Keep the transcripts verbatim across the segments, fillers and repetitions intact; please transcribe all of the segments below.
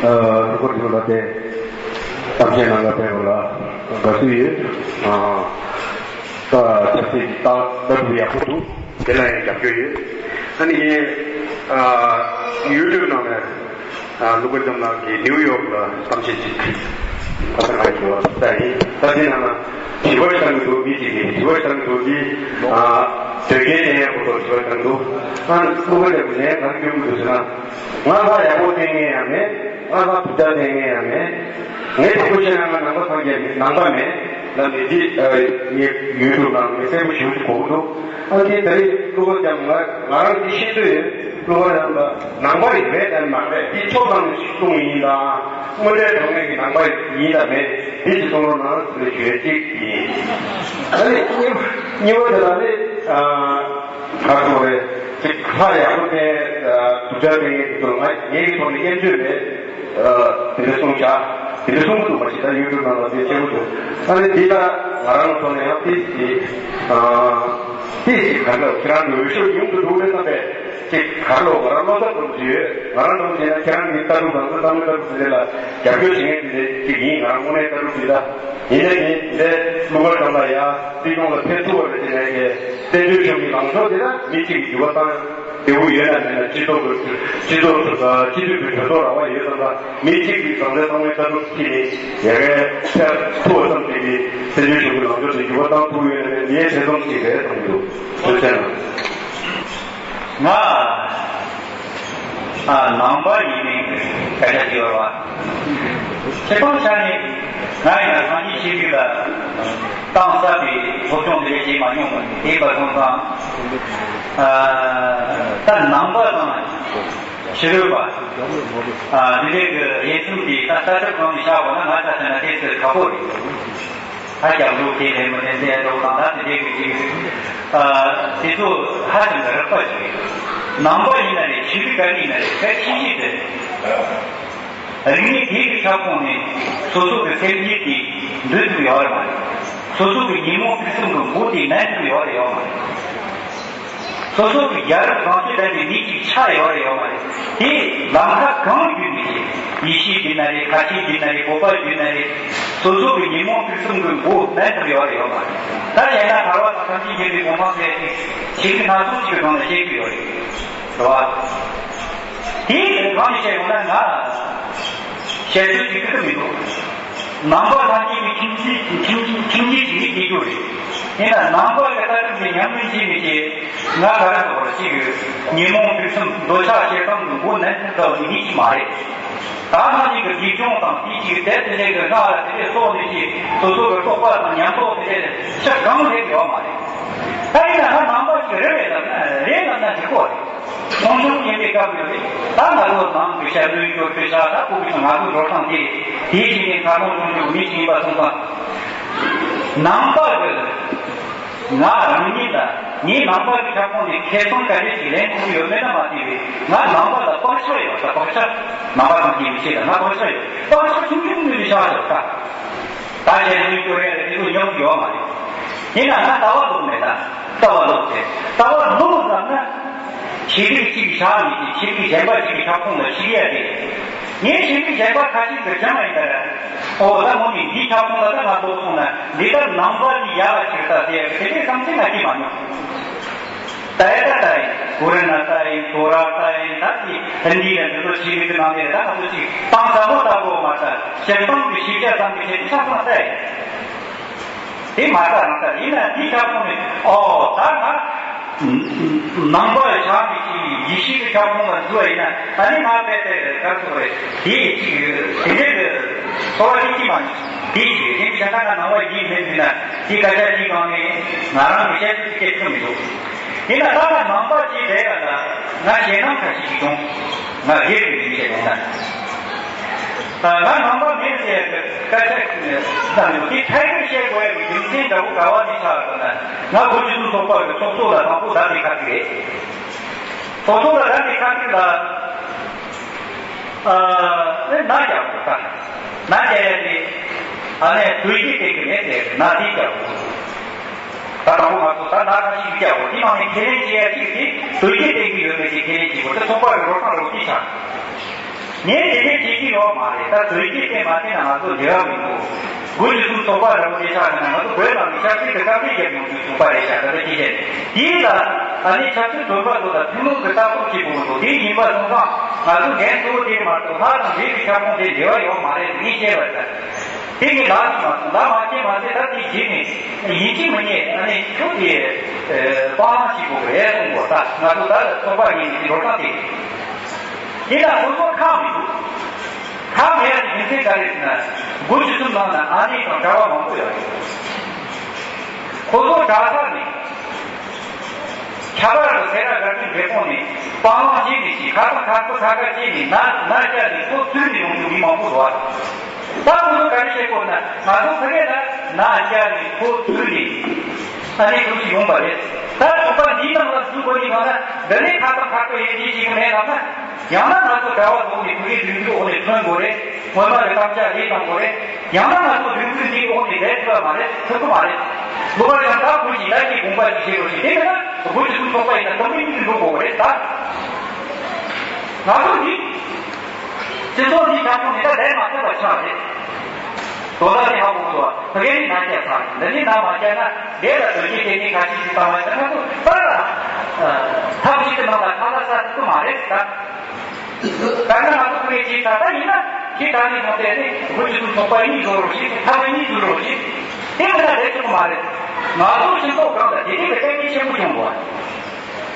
ཨ། ལྷག་པར་དུ་ལ་དེ་གཏམ་བཤད་གནང་ག་ཕེབས་པ་ལ་དགའ་བསུ་ཡོད། ཨ། ད་ཆབ་སྲིད་ཀྱི་ལྟ་ལྟ་གྲུབ་ཡག་པོ་འདུག་དེ་ལ་ཡང་རྒྱབ་སྐྱོར་ཡོད། ཨ་ནི་ངས་ཨ་ཡུ་ཊུབ་ནང་ནས་ཨ་ཀླུ་མཁར་བྱམས་ལགས་ཀྱིས་ནིའུ་ཡོག་ལ་གཏམ་བཤད་ཅིག་ཕ་ས་ཁ་ཞུ་བ་ལྟ་ཡིན། ད་དེ་ནང་ན་དྲི་བ་བཏང་གི་འདུག་མི་གཅིག་གིས་དྲི་བ་བཏང་གི་འདུག་འདི་ཨ་དོལ་རྒྱལ་བསྟེན་ཡག་པོ་ཐོག་དྲི་བ་བཏང་འདུག་ཨ་ཀླུ་མཁར་བྱམས་ཀྱིས་ལན་གང་སྐྱོན་གྱི་འདུག་ཟེར་ན། ང་ལ་ཡག་པོ་བསྟེན་མཁན་ཡང་མེད། ང་ལ་བུ་ཆ་བསྟེན་མཁན་ཡང་མེད། ངས་དེ་ཁུ་ཤེས་ན་ང་ནང་པ་སངས་རྒྱས་མེད། ནང་པ་མེད་ལབ་ནས་འདི་ཨ་ངས་ཡུ་ཊུབ་ནང་ངས་གསལ་པོ་ཞེ་པོ་ཅིག་གོ་གི་འདུག་ཨ་ནི་ད་རེས་ཀླུ་མཁར་བྱམས་ང་ང་རང་འདི་ཤེས་འདོད་ཡོད། ཀླུ་མཁར་བྱམས་ལ་ནང་པ་ཡིན་མེད་དམ་མ་རེད། འདི་ཕྱོགས་གང་ནས་གསུངས་ཡིན་དང་དངོས་འབྲེལ་དྲང་གནས་ཀྱི་ནང་པ་ཡིན་དམ་མེད་འདི་ཅིག་གསུང་རོགས་གནང་ཟེར་ཞུ་ཡས་གཅིག་ཡིན། ཨ་ནི་གཉིས་པ་གཉིས་པ་དེ་ལ་ནི་ཨ། ག་རེ་ཟེར་དགོས་རེད། ཅིག་ཁ་ཡག་པོ་བསྟན། སྡུག་ཅག་བསྟན་མཁན་དེ་ཚོ་ལ་ང་ངེད་ཀྱི་ཐོག་ནས་སྐྱོན་བརྗོད་མེད། དེ་འདྲ་གསུངས་བཞག་དེ་འདྲ་གསུང་གི་འདུག་མ་གཞི་ད་ཡུ་ཊུབ་ནང་ལ་དེ་གསལ་པོ་འདུག་ཨ་ནི་འདི་ལ་ང་རང་ཚོ་ནས་ཡང་ཏིས་ཀྱི་ཏིས་ཀྱི་ག་འདྲ་ཁྱེད་རང་ཚོ་འོས་ཤོག་ཉུང་དུ་འགྲོ་གི་རེད་བསམ་པའི་ཅིག་ག་རེ་ལོ་ང་རང་བློ་འཚབ་སྐོར་ཅིག་ཡོད། ང་རང་ཚོ་བྱས་ན་ཁྱེད་རང་གི་ལྟ་གྲུབ་དང་ཚོ་བསམ་བློའི་ལྟ་གྲུབ་དེ་འདྲ་ལ་རྒྱབ་སྐྱོར་བྱེད་མཁན་དེ་འདྲ་ཅིག་ཡིན། ང་རང་དངོས་གནས་ལྟ་གྲུབ་འདི་ལ། ཡིན་ནའི་འདི་ཀླུ་མཁར་བྱམས་ལ་ཡ་སྲིད་སྐྱོང་ལ་ཕེབས་ཐུབ་པ་རེད་ཟེར་ནས་ཀྱི་བཙན་བྱོལ་གཞུང་གི་ལངས་ཕྱོགས་འདི་ལ་མི་གཅིག་གིས་འགྱུར་བ་བཏང་བདེ་པོ་ཡོད་ན་མེད་ན། སྤྱི་ཚོགས་ཀྱི་སྤྱི་ཚོགས་སྤྱི་འཐུས་ཀྱི་གྲོས་ཚོགས་རང་དབང་ཡོད་ཙང་ལ་མི་གཅིག་གིས་རང་བཙན་གཙང་མའི་ལྟ་གྲུབ་ཁྱེར་ནས་ཡ་གིར་ཕེབས་ཐུབ་པ་ཙམ་གྱིས་ཀྱི་བཙན་བྱོལ་གཞུང་གི་ལངས་ཕྱོགས་འདི་འགྱུར་བ་བཏང་ཐུབ་ཡོད་ན་མེད་ངའི་ཐེ་ཚོམ་གཅིག་རེད་བསམ་གྱི་འདུག་ཐུགས་རྗེ་ཆེ་གནང་། ང་ཨ་ནང་པ་ཡིན་མིན་སྐད་ཆ་དྲི་བ་བ། ཁྱེད་རང་ཆ་ནས་ང་ཡིན་ན་སངས་རྒྱས་ཆོས་བརྒྱུད་ལ་གཏིང་ཟབ་པའི་སློབ་སྦྱོང་དེ་འདྲ་བྱེད་མ་མྱོང་བ་དེ་ཡིན་པ་སོང་ཙང་། ཨ་ད་ནང་པ་དང་ཕྱི་རོལ་པ་ཨ་འདི་འདྲའི་གི་དབྱེ་མཚམས་དེ་ད་ལྟ་གྲུབ་གང་ནས་བཞག་པ་ན་ང་ལྟ་བྱས་ན་དེ་ཚོ་ཁག་པོ་རེད། ད་རྒྱབ་ལོགས་དེ་ལས་མི་ལྡན་ཚེ་འགྲོ་དང་ད་དེ་འདྲའི་གི་ཅིག་ཨ་དེ་ཚོ་ཧ་ཅང་གི་རགས་པ་ཞིག་རེད། ནང་པ་ཡིན་ན་རེད། ཆོས་ལུགས་ག་རེ་ཡིན་ན་རེད། གལ་ཆེ་ཤོས་དེ་རིག་གནས་དེ་གི་ཁྱབ་ཁོངས་ནས་སོ་སོ་གི་སེམས་རྒྱུད་དེ་འདུལ་ཐུབ་ཡོད་རེད་མ་རེད། སོ་སོ་གི་ཉོན་མོངས་དུག་གསུམ་གི་མགོ་དེ་མནན་ཐུབ་ཡོད་རེད་ཡོད་མ་རེད། སོ་སོ་གི་རྒྱལ་རབས་གང་ཆེ་ལྡན་པའི་མི་གཅིག་ཆགས་ཡོད་རེད་ཡོད་མ་རེད། དེ་ལམ་ཁ་གང་བརྒྱུད་ནས་ཡེ་ཤུ་བརྒྱུད་ན་རེད། ཁ་ཆེ་བརྒྱུད་ན་རེད། བོད་པ་བརྒྱུད་ན་རེད། སོ་སོ་གི་ཉོན་མོངས་དུག་གསུམ་གྱི་མགོ་མནན་ཐུབ་ཡོད་རེད་ཡོད་མ་རེད། ད་བྱས་ན་ཐར་པ་དང་ཐམས་ཅད་མཁྱེན་པའི་གོ་འཕང་ཟེར་ཏེ་ཆོས་ལུགས་སྣ་ཚོགས་ཤིག་གི་ཐོག་ནས་བཤད་ཀྱི་ཡོད་རེད། རེད་བ། དེ་གང་ནས་བཤད་ཡོང་ན་ང་བཤད་ཚོད་ཅིག་ཁུར་གི་མི་འདུག་ནང་པ་ཐམས་ཅད་ཀྱི་ཁྱིམ་མཚེས་ཁྱིམ་ཁྱིམ་རྒྱུད་ཀྱི་མི་དེ་རྒྱུ་རེད། ཡིན་ན་ནང་པ་གི་ལྟ་གྲུབ་དེ་ཉམས་ལེན་བྱེད་མི་བྱེད། ང་ག་རེ་ཟེར་བ་ཅིག་ཡོད། ཉོན་མོངས་དུག་གསུམ་འདོད་ཆགས་ཞེ་སྡང་གི་མགོ་མནན་ཐུབ་ཐུབ་ནི་ཅིག་མ་རེད། ད་ནང་ནས་ཀྱི་སྡིག་སྦྱོང་དང་དེ་ཅིག་དེ་དེ་འདྲའི་གི་སྔགས་ལ་དེ་འདྲའི་སོགས་ནས་ཅིག་སོ་སོ་གི་རྟོགས་པ་དང་ཉམས་རྟོགས་དེ་འདྲའི་ཕྱིར་གང་སླེབས་ཡོད་མ་རེད། ད་ཡིན་ན་ང་ནང་པ་ཞིག་རེད་བས་ལབ་ན་རེད་ལབ་ན་འགྲིག་གོ་རེད། ཁོང་ཚོ་ཡིན་པའི་སྐབས་ཡོད་རེད། ད་ང་ཚོ་ནང་གི་ཞབས་བྲོའི་སྐྱོར་བྲོ་ཤ་ད་ཕུག་གི་ང་ཚོ་འགྲོ་སྟངས་དེ་དེའི་ཕྱི་ནས་ཁ་སྣོན་སྲུང་སྐྱོབ་མི་ཞིག་ཡིན་པ་སོང་ཙང་། ནང་པ་གི་ང་རང་ཉིད་ལ་ངའི་ནང་པ་གི་ཁྱབ་ཁོངས་ནས་ཁེ་བཟང་ག་འདྲ་ཞིག་ལེན་ཐུབ་ཡོད་མེད་ལ་མ་ལྟོས་པའི་ང་ནང་པ་ལ་བག་ཆགས་ཡོད་ད། བག་ཆགས་ནང་པ་ཐམས་ཅད་མི་ཤེས་ད། ང་བག་ཆགས་ཡོད། བག་ཆགས་ཆུང་ཆུང་ནས་བཞག་ཡོད་ད། ད་བྱས་ནས་སྐྱོ་རེ་རེ་དེ་ཚོ་ཉོབ་ཡོད་མ་རེད། ཡིན་ན་ང་ལྟ་བ་ལོག་མེད་ད། ལྟ་བ་ལོག་སྟེ་ལྟ་བ་ལོག་ཟེར་ན། ཆོས་ལུགས་གཅིག་བཞག་མི་ཤེས། ཆོས་ལུགས་གཞན་པ་གཅིག་གི་ཁྱབ་ཁོངས་ལ་ཞུགས་ཡ་དེ། ངས་ཆོས་ལུགས་གཞན་པ་ཁ་ཤས་ཀྱི་སྦྱང་བ་ཡིན་པ་རེད། ཨོ་ད་མོ་ནི་འདིའི་ཁྱབ་ཁོངས་ལ་ད་ང་ལོག་སོང་ན་འདི་ལྟར་ནང་པ་ནི་ཡག་ལ་ཆེར་ལྟ་ཟེར་ཡ་གི་དེ་འདྲའི་བསམ་ཚུལ་ང་སྐྱེས་མ་མྱོང་། ད་ཡ་ད་ད་ཡིན་གུ་ར་ན་ད་ཡིན་ཐོ་ར་ད་ཡིན་ད་ཀྱི་ཧིན་དི་ལ་འདི་ཚོ་ཆོས་ལུགས་ཀྱི་ནང་ནས་ད་ང་ཚོ་ཅིག་གཏམ་ཟབ་མོ་ལྟ་བུ་མ་ད་ཞིབ་འཚམས་ཀྱི་ཤེས་བྱ་ཙམ་གྱི་ཆེད་དུ་ཆགས་སོང་ད་ཡིན། དེ་མ་རྩ་རང་རྩ་ཡིན་ན་འདི་ཆགས་སོང་ནས་ཨོ་ད་ང་ནང་པ་ཆགས་མི་ཤེས་ཡེ་ཤུ་གི་ཁྱབ་ཁོངས་ལ་འཛུལ་བ་ཡིན་ན་ད་ནི་ང་དཔེ་དེ་གར་སོང་རེད་དེ་ཅིག་དེ་འདྲའི་གི་ཚོར་བ་ཅིག་ཅི་མ་དེ་ཅིག་རེད། དེ་གཞན་དག་ང་ནང་པ་ཡིན་མིན་ཟེར་ན་དེ་སྐད་ཆ་དེའི་སྒང་ནས་ང་རང་གི་བཤད་ཚུལ་དེ་སྐད་ཆ་མི་འདུག་ཡིན་ན་ད་ང་ནང་པ་ཅིག་རེད་ཡ་ལ་ང་ཞེད་སྣང་ཁ་ཤས་ཤིག་བྱུང་། ང་སྒེར་གྱི་མི་ཞེད་སྣང་ད། ང་ནང་པ་མིན་ཟེར་གི་སྐད་ཆ་ཙམ་ཡོད་དེ་ཐད་ཀར་བཤད་དགོས་ཡ་གི་རྒྱུ་མཚན་འདྲ་པོ་ག་བ་ནས་ཆགས་ཡོད་ན་ང་བོད་བརྒྱུད་ཚོགས་པ་གི་ཚོགས་གཙོ་ལ་དང་པོ་བདམས་པའི་ཁ་ཐུག་རེད། ཚོགས་གཙོ་ལ་བདམས་པའི་ཁ་ཐུག་ལ་ཨ་ནི་ན་རྒྱག་དགོས་ད། ན་རྒྱག་ཡ་དེ་ཨ་ནི་དུས་ཀྱི་སྟེང་གི་མེད་ཟེར་ན་དེ་རྒྱག་དགོས། ད་དང་པོ་ང་ཚོ་ད་ན་ཁ་ཤས་རྒྱག་དགོས་དེ་ནང་ནས་ཁས་ལེན་བྱེད་ཡ་གཅིག་དེ་དུས་ཀྱི་སྟེང་གི་ཡོད་མེད་ཀྱི་ཁས་ལེན་བྱེད་དགོས། དེ་ཚོགས་པ་གི་རོགས་རམ་རོགས་སྐྱིད་ཆགས། ངས་དེ་འདྲའི་བྱེད་ཀྱི་ཡོད་མ་རེད། ད་དོལ་རྒྱལ་བསྟེན་མ་བསྟེན་ན་ང་ཚོ་འབྲེལ་བ་མི་འདུག་དགུ་བཅུ་གསུམ་ཚོགས་པ་འདྲ་པོ་དེ་ཆགས་ན་ང་ཚོ་བོད་ནང་གི་ཆབ་སྲིད་ཀྱི་བཀའ་འཁྲོལ་རྒྱབ་ཡོང་དུས་ཚོགས་པ་རེད་ཤག་ད་ལྟ་ཅི་བྱེད་དེའི་ལ་ཨ་ནི་ཆབ་སྲིད་བཙོན་པ་ཚོ་ལ་ཐུན་མོང་གི་ལྟ་རྟོག་བྱེད་དགོས་འདུག་དེ་ཡིན་པ་སོང་ཙང་ང་ཚོ་འགན་གཙོ་བོ་དེ་མ་གཏོགས་ལྷ་དང་འདྲེ་གི་ཁྱབ་ཁོངས་དེ་འབྲེལ་བ་ཡོད་མ་རེད་ངས་བཤད་པ་རེད། དེ་གི་ལག་ཅིག་མ་སོང་ལ་མ་སྐྱེས་མ་ཚད་ད་དེ་རྗེས་ནས་ཡིན་གཅིག་མིན་གཉིས་ཨ་ནི་ཁྱོད་དེ་སྤང་བླང་བྱེད་དགོས་རེད་གསུང་དགོས་ད་ང་ཚོ་ད་ལ་ཚོགས་པ་ཡིན་ནས་འགྲོ་སྟངས་དེ། དེ་ལ་ཁོ་ཚོ་ཁག་མི་འདུག་ཁག་མེད་ཡ་དེ་རྒྱུ་མཚན་ག་རེ་ཟེར་ན། དགུ་བཅུ་གསུམ་ནང་ན་ཨ་ནེ་དང་གྲྭ་བ་མང་པོ་ཡོད་རེད། ཁོ་ཚོ་གྲྭ་ཚང་ནས་ཁྱད་པར་དུ་སེ་ར་དགའ་སྟོན་རྒྱལ་ཁོངས་ནས་སྤང་བླང་བྱས་ནས་ཤི་ཁ་སང་ཁ་སྐོར་ཁ་ཁ་བྱས་ནས་ན་ན་བཅར་ནས་ཁོ་བཙུན་ནས་ཡོང་རྒྱུ་མི་མང་པོ་འདུག་ཨ། ད་ཁོ་ཚོ་ག་རེ་བྱེད་དགོས་ན་ང་ཚོ་ཕ་གི་ལ་ན་བཅར་ནས་ཁོ་བཙུན་ནས་ཨ་ནེ་ཁོ་ཚོ་ཡོང་པ་རེད། ད་ཚོགས་པ་འདིའི་ནང་ལ་འཛུལ་དགོས་ནི་ཡོད་ན་འདི་ནས་ཁ་སང་ཁ་སྐོར་ཡས་ཀྱི་ཅིག་མེད་ལབ་ན། ཡང་ན་ང་ཚོ་གྲྭ་བ་ཚོ་ནི་ཕ་གིའི་སྒྲིག་འཛུགས་འོག་ནས་ཐོན་དགོས་རེད། སྔོན་མ་གི་དམ་བཅའ་ལས་བཏང་དགོས་རེད། ཡང་ན་ང་ཚོ་སྒྲིག་འཛུགས་འདིའི་འོག་ནས་བསྡད་ཐུབ་པ་མ་རེད་ཐུབ་ཀྱི་མ་རེད། ལོ་བར་ཀྱང་ད་བོད་ཀྱི་ད་ཀྱི་དགོངས་པ་ཅིག་བཞེས་དགོས་ཤིང་དེ་མིན་ན་བོད་ཀྱི་སུམ་ཚོགས་པ་ཡིན་ན་དམ་པའི་མིག་གིས་འགྲོ་དགོས་རེད་ད། ང་ཚོ་འདི་སྤྱི་ཚོགས་འདིའི་ཁྱབ་ཁོངས་ནས་ད་བསྡད་མ་ཐུབ་པ་ཆགས་རེད། དོ་ད་དེ་ཧ་གོ་ཐུབ་བ་ཕ་གིའི་ནང་བསྐྱལ་ཚར་འདི་ནི་ནང་མ་བསྐྱལ་ན་འདས་ལ་དོལ་རྒྱལ་བསྟེན་མཁན་ཁ་ཤས་ཤིག་བཏང་བ་ཡིན་ན་ང་ཚོ་པར་ལ་ཐབས་ཤིག་གི་ནང་ལ་ཁ་ལག་ཟ་ཐུབ་ཀྱི་མ་རེད་ད། ད་ནི་ང་ཚོ་ཀུན་ནས་ཅིག་ད་ལྟ་ཡིན་ན་ཁྱེད་ད་ནི་ནང་བསྡད་ནས་དགུ་བཅུ་གསུམ་ཚོགས་པ་གཉིས་བཟོ་རོགས་ཞེས་ཐབས་གཉིས་བཟོ་རོགས་ཞེས་དེ་མིན་ན་བསྡད་ཆོག་གི་མ་རེད། ང་ཚོ་སྤྱི་ཚོགས་སྒང་ལ་དེ་འདྲའི་གི་ལྟད་མོ་ཆེན་པོ་བྱུང་འདུག་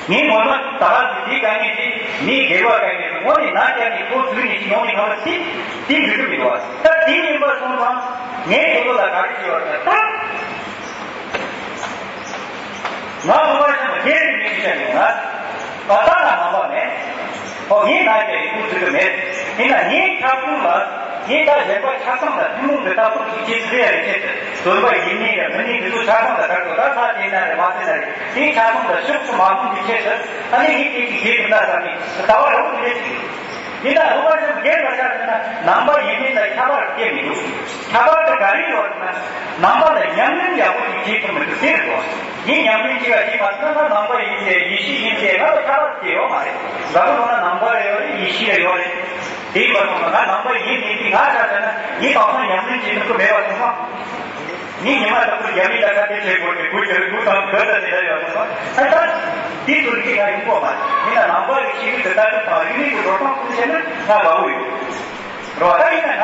ངས་ངོ་མ་ད་ག་ཟེ་དེའི་དཀའ་ངལ་དེ་མིའི་སྒེར་བ་དཀའ་ངལ་དེ་དངོས་གནས་ནང་བསྐྱལ་ནས་ཁོ་ཚུར་ནས་ཅི་ཡོང་ནས་ཁོ་ལ་དེ་དེ་འགྲིག་གི་མི་འདུག་བ། ད་དེ་ཡིན་པ་སོང་ཙང་ངས་ཁོ་ཚོ་ལ་ག་རེ་བྱས་པ་རེད་ད། ང་ཚོ་བར་ཞིག་སྒེར་གྱི་མིང་བཤད་ཡོང་ན། ད་ལྟ་ལ་ནང་པ་མེད། ཁོ་ངའི་ནང་གི་ཡིག་གཟུགས་ཚུལ་དུ་མེད། ཡིན་ན་ངའི་ཁྱབ་ཁོངས་ལ་ངའི་ད་གཞན་པ་ཆ་ཚང་ལ་ཐུན་མོང་གི་ལྟ་རྟོག་ཅིག་བྱེད་ཐུབ་ཡ་རེ་བྱེད་དུ་བཟོད་པ་ཡིན་ནི་ཡ་མིན་ནི་འདི་ཚོ་ཆ་ཚང་ལ་དགར་དགོས་ད་ས་དེ་ན་རེ་མ་དེ་ན་རེ་དེའི་ཆ་ཚང་ལ་ཕྱོགས་སུ་མ་ལྷུང་གི་ཆེད་དུ་ཨ་ནི་ངས་དེ་ཅིག་བྱེད་ཐུབ་ན་བསམ་ནས་ལྟ་བ་རང་དེ་འདྲ་ཅིག་ཡིན། ཡིན་ན་ལྷོ་པ་ཆེན་སྒེར་ལ་ཆ་མཚོན་ན་ནང་པ་ཡིན་མིན་ལ་ཁྱད་པར་སྐྱེ་མི་འདུག་ཁྱད་པར་དེ་ག་རེ་ཡོད་ན། ནང་པ་ལ་ཉམས་ལེན་ཡག་པོ་ཞིག་བྱེད་ཐུབ་མི་འདུག་ཟེར་དགོས། ངས་ཉམས་ལེན་ཅི་ག་བྱེད་མ་ཐུབ་ན་ནང་པ་ཡིན་ཟེར་ཡེ་ཤུ་ཡིན་ཟེར་ང་ལ་ཁྱད་པར་དེ་ཡོད་མ་རེད། ང་ཚོ་ནང་ན་ནང་པ་ལ་ཡོད་རེད་ཡེ་ཤུ་ལ་ཡོད་རེད། དེ་ཡིན་པ་སོང་ན་ང་ནང་པ་ཡིན་མིན་དེ་ང་ཆ་བཞག་ན་ངས་གང་ཟག་ཉམས་ལེན་བྱེད་ཐུབ་ཀྱི་མེད་པ་སོང་ཙང་། ངས་ཉི་མ་རྟག་པར་རྒྱ་མིའི་ལ་ཁ་གཏད་བྱེད་དགོས་ཀྱི་དགོས་ཀྱི་རེད་དགོས་དང་དགོས་ད་དེ་འདྲ་ཡོད་སོང་ཙང་ཨ་ད། དེ་ཚོ་རིག་གི་ང་ཡོང་གོ་མ་ཡིན་ན་ནང་པ་ཡི་ཆོས་ལུགས་ཀྱི་ལྟ་གྲུབ་དང་རིག་གནས་ཀྱི་འགྲོ་སྟངས་ཀུན་བྱས་ན་ང་དགའ་བོ་ཡོད། རོ་ད་ཡིན་ན་ང་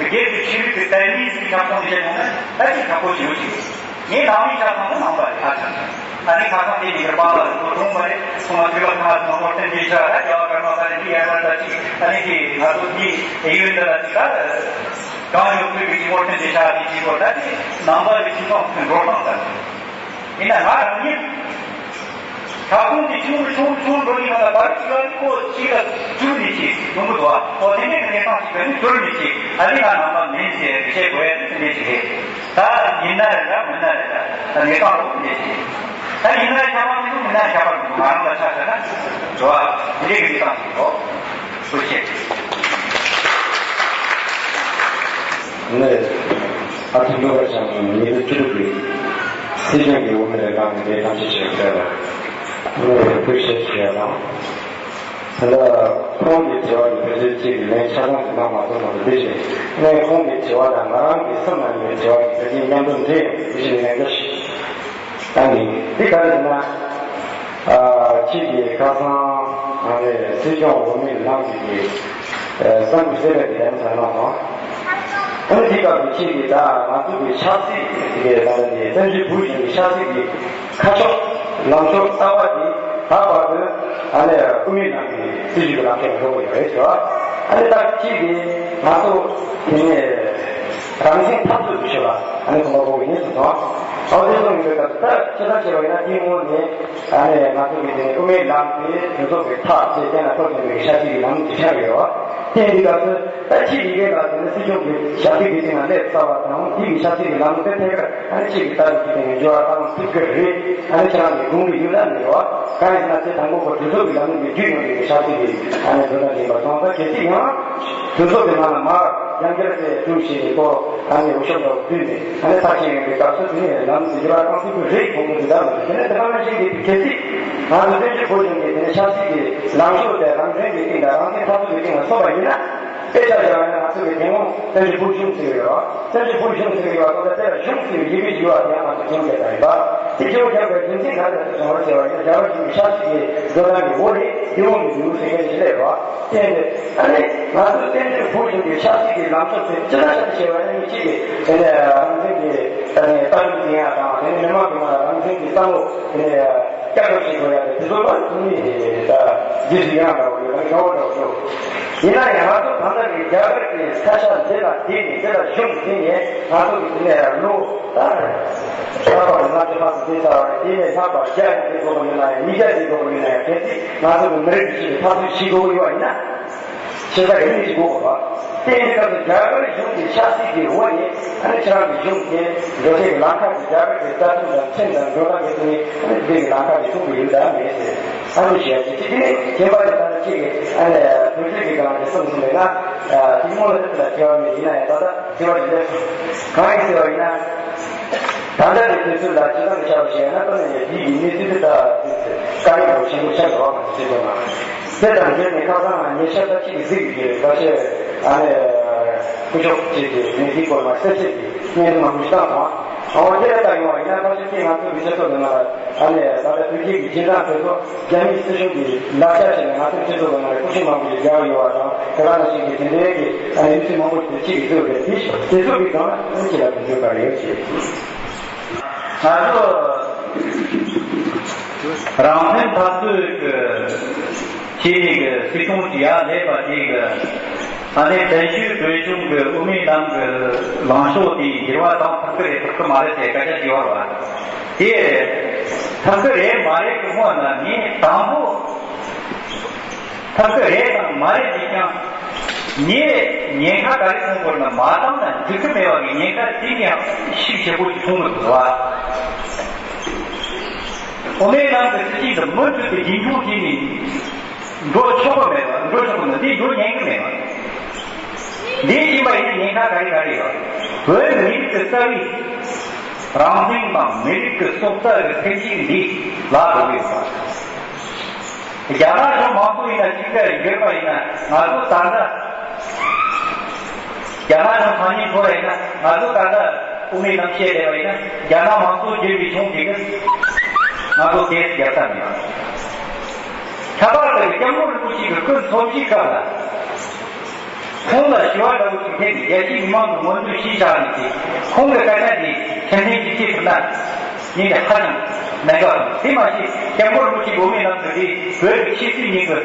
སྒེར་གྱི་ཆོས་ལུགས་ཀྱི་དད་མོས་ཀྱི་ཁྱབ་ཁོངས་བཤད་ཡོང་ན་ད་ཅིག་ཁག་པོ་ཞེ་པོ་ཅིག་ཡོད། ངའི་ནང་མིའི་ཆ་ཚང་ནི་ནང་པ་རེད་ཧ་ཅང་། ཨ་ནི་ཁ་སང་དེ་ཉིན་གྱི་པཱ་ལགས་ལ་ཚོ་གྲོངས་པ་རེད་ཚོ་མ་ཚོས་པ་ཁ་ཚོ་མ་ཧོར་ཐེན་གྱི་ཤ་ར་རྒྱ་བ་ཀར་མ་ས་རེ་འདི་ཡར་མར་ད་ཅིག་ཨ་ནི་དེ་ང་ཚོ་འདི་ཨེ་ཡོན་ད་ལ་ཅིག་ད་གང་ཡོད་ཚོད་ཀྱི་ཧོར་ཐེན་གྱི་ཤ་དེ་ཅིག་གོ་ད་ཅིག་ནང་པ་རེ་ཅིག་ཚོ་འགྲོ་སྟངས་ད། ཡིན་ན་ང་རང་ཉིད་ཁྱབ་ཁོངས་དེ་ཆུང་རུ་ཆུང་རུ་ཆུང་རུ་འགྲོ་ནས་ང་ལ་བར་གཅིག་ལ་ཁོ་གཅིག་ལ་བསྒྱུར་ནས་ཅིག་ཡོང་གི་འདུག་ཨ། ཁོ་དེ་འདྲའི་གི་གནས་སྟངས་ཤིག་ག་ནས་བསྒྱུར་ནས་ཅིག་ཨ་ནི་ང་ནང་པ་མིན་ཟེར་བཤད་དགོས་ཡ་དེ་འདྲ་ཅིག་རེད། ད་ཡིན་ན་རེད་ད་མིན་ན་རེད་ད་ད་གནས་སྟངས་རོགས་འདྲ་ཅིག་རེད། ད་ཡིན་ན་ཁྱད་པར་མི་འདུག་མིན་ན་ཁྱད་པར་མི་འདུག་ང་རང་ལ་ཆ་བཞག་ན་འགྲོ་ཨ་དེ་འདྲའི་གི་གནས་སྟངས་ཤིག་འགྲོ། ཐུགས་རྗེ་ཆེ། ནས་ཨ་ཐུ་ལོ་བ་ཅང་ཉིས་སྟོང་བཅུ་དྲུག་གི་སྲིད་སྐྱོང་གི་འོས་མི་ལས་ཁང་གི་ལས་ཐམས་ཅད་ཆེད་ཕེབས་ལ་ནས་ཐུགས་རྗེ་ཆེ་དང་། ད་ལྟ་ཁོང་གི་དྲི་བ་ནི་བོད་ཆོས་གཅིག་གི་ལན་ཆ་ཚང་གི་གནང་མ་ཐུབ་མ་ཐུབ་འདི་བཞིན་ནས་ཁོང་གི་དྲི་བ་དང་ང་རང་གི་སེམས་ནང་ཡོད་པའི་དྲི་བ་གི་ཕལ་ཆེར་མཉམ་དུ་འདྲེས་ཡོང་འདི་བཞིན་ལན་འདི་ཞིག་ད་ནི་འདི་ག་རེ་ཟེར་ན། ཨ་ཁྱེད་ཀྱིས་ཁ་སང་ཨ་ནི་སྲིད་སྐྱོང་འོས་མི་ནང་གི་ཨ་བསམ་ཚུལ་གསལ་བའི་ལན་ཚང་གནང་སོང་། ཨ་ནི་འདི་སྐབས་ཀྱི་ཁྱེད་ཀྱིས་ད་ང་ཚོ་གི་ཆབ་སྲིད་ཀྱི་ད་ལྟ་འདི་བཙན་བྱོལ་བོད་གཞུང་གི་ཆབ་སྲིད་ཀྱི་ཁ་ཕྱོགས་ལངས་ཕྱོགས་ལྟ་བ་འདི་ད་བར་དུ་ཨ་ནི་དབུ་མའི་ལམ་གྱི་སྲིད་བྱུས་ཀྱི་ལམ་ཁྱེར་འགྲོ་དགོས་ཡོད་རེད་ཟེར་བ། ཨ་ནི་ད་ཁྱེད་ཀྱིས་ང་ཚོ་དེ་ནས་རང་བཞིན་འཐབ་རྩོད་ཀྱི་ཕྱོགས་ལ་ཨ་ནི་གོམ་པ་སྤོ་གི་ཡིན་ཟེར་སོང་། ཨོ་དེ་ཚོ་ཡིན་པའི་སྐབས་སུ་ད་ཁྱེད་ད་ཁྱེད་པ་ཡིན་ན་དེའི་སྔོན་ནས་ཨ་ནི་ང་ཚོ་གི་དེ་ནས་དབུ་མའི་ལམ་དེ་གྲོས་ཚོགས་ཀྱི་ཐག་བཅད་གཏན་ལ་ཕབ་ཟིན་པའི་ཤ་སྟག་གི་ལམ་ལུགས་ཅིག་ཆགས་ཡོད་བ། དེ་འདི་སྐབས་སུ་ད་ཁྱེད་ཡི་གེ་ལ་དེ་ནས་སྲིད་སྐྱོང་གི་ཞབས་སྟེགས་ཀྱི་སྟེང་ལ་སླེབས་ཚར་བ་དང་དེ་གི་ཤ་སྟག་གི་ལམ་ལུགས་དེ་ཐད་ཀར་ཨ་ནི་ཁྱེད་ཀྱི་ལྟ་གྲུབ་ཀྱི་སྟེང་ནས་འགྱུར་བ་བཏང་ཐུབ་ཀྱི་རེད། ཨ་ནི་ཁྱེད་རང་གི་དགུང་གི་ཡུལ་ལ་ནས་རེད་བ། གང་ཡིན་ཟེར་ན་ཚེ་དང་པོ་ཁོ་གྲོས་ཚོགས་ཀྱི་ལམ་ལུགས་ཀྱི་བརྒྱུད་ཡོང་བའི་ཤ་སྟག་གི་ཨ་ནི་འགྲོ་སྟངས་ཡིན་པ་སོང་ཙང་གལ་སྲིད་ཡང་གྲོས་ཚོགས་ཀྱི་ནང་ལ་མར། རྒྱང་རྒྱལ་དེ་ཀྲུའུ་ཞིག་གི་ཐོག་ཨ་ནི་འུ་ཤོབ་དང་བསྟུན་ནས་ཨ་ནི་ཐག་བཅད་ཡོང་བའི་སྐབས་སུ་དེ་ནས་ལམ་འདི་རྒྱུ་བ་གང་ཐུབ་ཀྱི་རེད་གོང་གི་འདི་ལྟར་མ་རེད། དེ་ནས་དེ་ག་ནང་བཞིན་གྱི་གལ་སྲིད་ང་ཚོ་བཙན་བྱོལ་བོད་གཞུང་གི་དེ་ནས་ཆབ་སྲིད་ཀྱི་ལངས་ཕྱོགས་དེ་རང་བཙན་གྱི་སྟེང་དང་རང་བཙན་འཐབ་རྩོད་ཀྱི་སྟེང་ལ་སོང་བ་ཡིན་ན། དཔེ་ཆ་བཞག་ན་ང་ཚོ་གི་དེ་སྔོན་བཙན་བྱོལ་བོད་གཞུང་ཟེར་གྱི་ཡོད། བཙན་བྱོལ་བོད་གཞུང་ཟེར་གྱི་ཡོད་ཙང་དེ་ལ་གཞུང་ཟེར་བའི་ཡི་གེ་བཞི་བ་དེ་ང་ཚོ་སྦྱོང་བརྒྱབ་པ་ཡིན་པ། དེ་སྦྱོང་བརྒྱབ་པའི་རྒྱུ་མཚན་ག་རེ་ལ་སོང་བ་ཟེར་བ་ཡིན་ན། རྒྱ་གར་གཞུང་གི་ཆབ་སྲིད་ཀྱི་བཟོ་ལྟ་གི་འོག་ནས་དེ་འོག་ནས་འདུག་ཟེར་མཁན་ཞིག་སླེབས་རོགས། དེ་ནས་ཨ་ནི་ང་ཚོ་བཙན་བྱོལ་བོད་གཞུང་གི་ཆབ་སྲིད་ཀྱི་ལངས་ཕྱོགས་དེ་ཅི་ལྟར་ཞིག་བྱས་པ་ཡིན་མི་གཅིག་གིས་དེ་ནས་རང་བཙན་གྱི་ཨ་ནི་ལྟ་གྲུབ་འཛིན་ཡ་དང་། དེ་ནས་མི་མང་གི་ནང་ལ་རང་བཙན་གྱི་བསམ་བློ་དེ་ནས་བསྐྱར་གསོ་བྱེད་དགོས་ཡ་དེ་དེ་ཚོ་ལ་ཐུགས་མི་དེ་ད་རྗེས་སུ་ཡི་རང་འདྲ་བོ་ཡོད། ད་ནི་ཁྱོད་འདྲ་བོ་ཡོད། ཡིན་ན་ཡང་ང་ཚོ་ད་ལྟ་གི་རྒྱ་གར་གྱི་ས་ཆ་འདི་ལ་བསྡད་ནས་འདི་ལ་བཞུགས་ཟིན་ནས་ང་ཚོ་གི་དེ་ནས་ལོ་ད་ལྷག་པར་ལྔ་བཅུ་ལྷག་ཏུ་བསྡད་ཚར་བ་རེད། དེ་ནས་ལྷག་པར་བརྒྱ་ཡང་བསྡད་དགོས་པ་ཡིན་ན་ཡང་། ཉིས་བརྒྱ་བསྡད་དགོས་པ་ཡིན་ན་ཡང་། གལ་སྲིད་ང་ཚོ་གི་མི་རིགས་ཀྱི་ཆེད་དུ་འཐབ་རྩོད་བྱེད་དགོས་ཡོད་པ་ཡིན་ན། ཆེ་ས་ཡིན་ནི་ཞིག་དགོས་པ། དེ་ཡིན་སྐབས་སུ་རྒྱ་གར་གཞུང་གི་ཆབ་སྲིད་ཀྱི་འོག་ནས་ཨ་ནི་ཁྱེད་རང་གི་གཞུང་གི་འགྲོ་སའི་ལམ་ཁ་གི་རྒྱ་གར་གྱི་རྩ་ཁྲིམས་དང་ཁྲིམས་དང་འགྲོ་སྟངས་ཀྱི་ཐོག་ནས་ཨ་ནི་དེ་གི་ལམ་ཁ་གི་ཐོག་ཏུ་ཡོད་དམ་མེད་ཟེར། ཨ་ནི་ཞེས་ཀྱི་ཅི་དེ་ནས་རྒན་པ་དང་ད་ལྟ་ཅིག་གིས་ཨ་ནི་བོད་ཆོས་ཀྱི་སྒང་ལ་གསུངས་སོང་བས་ན། དེ་སྔོན་ལ་དེ་ལ་དྲི་བ་མེད། ཡིན་ན་ཡང་ད་ལྟ་དྲི་བ་ཞིག་སླེབས་སོང་། གང་ཡིན་ཟེར་བ་ཡིན་ན། ད་ལྟ་གི་དུས་ཚོད་ལ་སྤྱི་བཏང་གི་ཆ་བཞག་ན། ད་ནི་འདི་ཡི་གནས་ཚུལ་དེ་ད་དཀའ་ངལ་ཆེན་པོ་ཆགས་འགྲོ་བ་མ་ཟད་དོ། དེ་དང་འབྲེལ་ནས་ཁ་སང་ང་ཉེ་ཆར་ད་ཅིག་གཟིགས་ཡོད། ད་ཆེ་ཨ་ནི་སྐུ་ཞབས་ཅིག་གིས་ངས་འདིའི་སྐོར་ལ་གསལ་བཤད་ཀྱི་སྙན་ཐོ་མང་པོ་ཞིག་བཏང་སོང་། འོ་དེ་ལ་ལྟ་ཡོང་བ་ཡིན་ན། ད་ཆེ་ང་ཚོ་གི་སྤྱི་ཚོགས་ནང་ལ་ཨ་ནི་ད་ལྟ་དུས་རྒྱུན་གྱི་སྦྱིན་བདག་དེ་ཚོ་རྒྱ་མིའི་སྲིད་གཞུང་གི་ལག་ཆ་བྱས་ནས་ང་ཚོའི་སྤྱི་ཚོགས་ནང་ལ་སྐུ་སྲུང་མང་པོ་ཞིག་རྒྱག་ཡོད་པ་དང་། དེ་ག་ནང་བཞིན་གྱི་དེ་འདྲའི་གི་ཨ་ནི་གནས་ཚུལ་མང་པོ་ཞིག་ཅིག་གིས་བཟོས་པས། དེ་དེ་ཚོ་གི་སྒང་ལ་ཅི་ལ་དེ་འདྲའི་ག་རེ་ཡོད་ཅེས། ང་ཚོ་རང་བཙན་འཐབ་རྩོད་ཀྱི་ཆེད་ནས་ཀྱི་སྲིད་སྐྱོང་གི་ཡར་སླེབས་པ་དེ་གི་ཨ་ནི་བཙན་བྱོལ་བོད་གཞུང་གི་དབུ་མའི་ལམ་གྱི་ལངས་ཕྱོགས་དེ་འགྱུར་བ་བཏང་ཐུབ་ཀྱི་རེད་ཐུབ་ཀྱི་མ་རེད་ཟེར་སྐད་ཆ་དྲི་བ་རེད་བ། དེ་ཐུབ་ཀྱི་རེད་མ་རེད་ཀྱི་སྔོན་ལ་ངས་དང་པོ། ཐབས་ཤེས་རེད་དང་མ་རེད་ཅེས་ཀྱང་། ངས་ཉེན་ཁ་ག་རེ་མཐོང་དགོས་ན། མ་བཏང་ན་འགྲིག་གི་མེད་པ་གི་ཉེན་ཁ་དེ་ངས་ཤུགས་ཆེ་པོ་ཞིག་མཐོང་གི་འདུག་བ། དབུ་མའི་ལམ་གྱི་སྲིད་བྱུས་འདི་མུ་མཐུད་དུ་རྒྱུན་འཁྱོངས་བྱས་ནས་འགྲོ་ཆོག་གི་མེད་པ། འགྲོ་ཆོག་གི་མེད། འདི་འགྲོ་ཉན་གི་མེད་པ། འདི་ཕྱིན་པ་ཡིན་ན་ཉེན་ཁ་ག་རེ་ག་རེ་ཡོད། བོད་མི་རིགས་ཀྱི་རྩ་བའི་རང་བཙན་དང་མི་རིགས་ཀྱི་སྲོག་རྩ་གི་ཐེངས་གཅིག་འདི་ལ་འགྲོ་གི་ཡོད་པ། རྒྱ་ནག་གཞུང་མང་ཚོགས་ཡིན་ན་ཅིག་ག་ཡོད་པ་ཡིན་ན། ང་ཚོ་ད་ལྟ་རྒྱ་ནག་གཞུང་སང་ཉིན་ཐོག་ལ་ཡིན་ན། ང་ཚོ་ད་ལྟ་དབུ་མའི་ལམ་བཤད་བསྡད་པ་ཡིན་ན། རྒྱ་ནག་མང་གཙོ་བསྒྱུར་བའི་གཞུང་དེ་གིས་ང་ཚོ་དེ་རྒྱབ་ས་མེད། ཁྱད་པར་དུ་སྐྱབས་མགོན་རིན་པོ་ཆེ་གི་སྐུ་འཚོ་བཞུགས་སྐབས་ལ། ཁོང་ལ་ཞུ་བ་འདྲ་བོ་ཞིག་ཕེབས་ནས་རྒྱལ་སྤྱིའི་མི་མང་གི་མངོན་འདོད་གཞིར་བཞག་ནས་ཀྱི་ཁོང་གི་སྐད་ཆ་འདི་ཁྲིམས་མཐུན་གྱི་ཆེད་དུ་ན་ངས་ཀྱང་ཧ་ཅང་གནད་འགག་རེད། དེ་མ་ཟད་སྐྱབས་མགོན་རིན་པོ་ཆེ་དབུ་མའི་ལམ་དུ་འདི་བོད་ཀྱི་ཆབ་སྲིད་གཉིས་ཀྱི་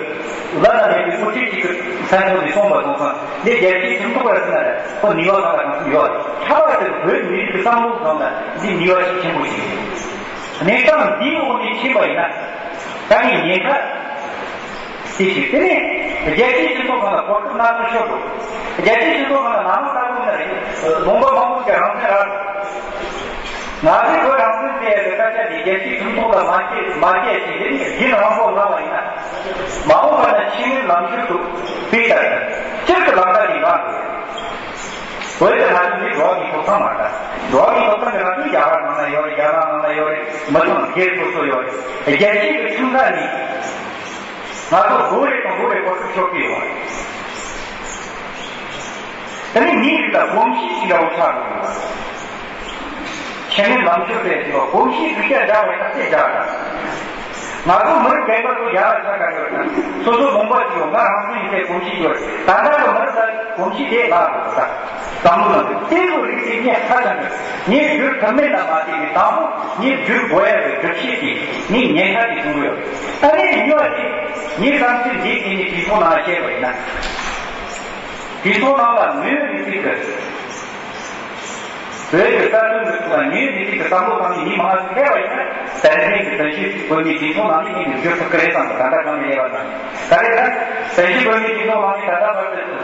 བླ་ན་མེད་པའི་དབུ་ཁྲིད་ཅིག་གི་མཚན་ཐོག་ནས་གསུངས་པ་སོང་ཙང་། འདི་རྒྱལ་སྤྱིའི་ཁྲིམས་ཐོག་ལ་ཟིན་ན་རེད། ཁོ་ནུས་པ་གང་ལ་གང་འཚམ་ཡོད་རེད། ཁྱད་པར་དུ་བོད་མི་རིགས་ཀྱི་བསམ་བློ་སྒང་ལ་འདི་ནུས་པ་ཤུགས་ཆེན་པོ་ཞིག་རེད། གནས་སྟངས་འདིའི་འོག་ནས་ཕྱིན་པ་ཡིན་ན། ད་ངས་ཉེན་ཁ་དེ་ཞིག་དེ་ནས་རྒྱལ་སྤྱིའི་སྤྱི་ཚོགས་ནང་ལ་གོ་སྐབས་སྣ་ཚོགས་ཤོར་འགྲོ། རྒྱལ་སྤྱིའི་སྤྱི་ཚོགས་ནང་ལ་ནང་ལྟ་བུ་ན་རེད། ལུང་པ་མང་པོ་ཞིག་རང་བཙན་རག་འདུག། ང་ཚོས་བོད་རང་བཙན་ཟེར་ཡ་གི་སྐད་ཆ་དེ་རྒྱལ་སྤྱིའི་ཁྲིམས་ཐོག་ལ་མ་བཤད་མ་བཤད་ཅིག་དེ་ནས་རྒྱུན་རིང་པོ་ལངས་པ་ཡིན་ན། མ་འོངས་པ་ན་ཕྱི་མིའི་ལམ་ཁྱེར་དུ་སྤེལ་ད་ལྟ་སྤྱིར་གྱི་ལམ་ཁ་དེ་རག་འདུག། བོད་དེ་ང་ཚོ་འདི་འགྲོ་བ་མིའི་ཐོབ་ཐང་མ་རེད། འགྲོ་བ་མིའི་ཐོབ་ཐང་དེ་ང་ཚོའི་རྒྱ་གར་ནང་ན་ཡོད་རེད། རྒྱ་ནག་ནང་ན་ཡོད་རེད། མི་ཚང་སྒེར་སོ་སོ་ཡོད་རེད། རྒྱལ་སྤྱིའི་གི་ཁྲིམས་ཁང་ནས་ང་ཚོ་ལོ་རེ་དང་ལོ་རེ་གོ་སྐབས་ཤོར་གི་ཡོད་རེད། དེ་ནི་མིའི་རིགས་ལ་གོམས་གཤིས་ཤིག་འདྲ་བོ་ཆགས་འགྲོ་གི་ཡོད་རེད། ཁྱེད་ནི་ལམ་ཆོད་པའི་དུས་གོམས་གཤིས་རིག་པ་འདྲ་བའི་ཐག་གཅོད་བྱ་དང་། ང་ཚོ་མི་རིགས་རྒན་པ་ཚོ་ཡར་ལ་ཆ་ག་ཡོད་ན། སོ་སོ་ལུང་པ་ཅིག་ཡོད། ང་རང་ཚོ་ཡིན་པའི་གོམས་གཤིས་ཡོད། ད་ལྟ་གི་མི་རིགས་ལ་གོམས་གཤིས་དེ་ལ་འགྲོ་ད། བསམ་བློ་ལ་དེ་ཚོ་རིགས་དེ་ངས་ཧ་ཅང་གི་ངས་བསྒྱུར་ཐུབ་མིན་ལ་མ་བལྟས་ནས། དང་པོ་ངས་བསྒྱུར་དགོས་ཡ་གི་སྒྲུབ་བྱེད་དེ་ངས་ཉེན་ཁ་དེ་བཟུང་གི་ཡོད། ད་ནས་གཉིས་པ་དེ་ངས་བསམ་ཚུལ་འདི་དེ་ནས་དུས་ཚོད་ནང་བཤད་པ་ཡིན་ན། དུས་ཚོད་ནང་ལ་ངོས་ནས་ཚིག་གི་བོད་ཀྱི་རྩ་དོན་གྱི་ཐོག་ལ་ངོས་ནས་ཚིག་གི་བསམ་བློ་བཏང་ནས་མི་མང་ཚོ་ཕེབས་པ་ཡིན་ན། དེང་སང་གི་བཙན་བྱོལ་བོད་མིའི་དུས་ཚོད་ནང་ནས་ངས་འགྱུར་ཐུབ་ཀྱི་རེད་བསམ་པ་ད་ལྟ་གང་ནས་ལས་པ་ན། ག་རེ་ན། བཙན་བྱོལ་བོད་མིའི་དུས་ཚོད་ནང་ནས་ད་ལྟ་བར་དུ་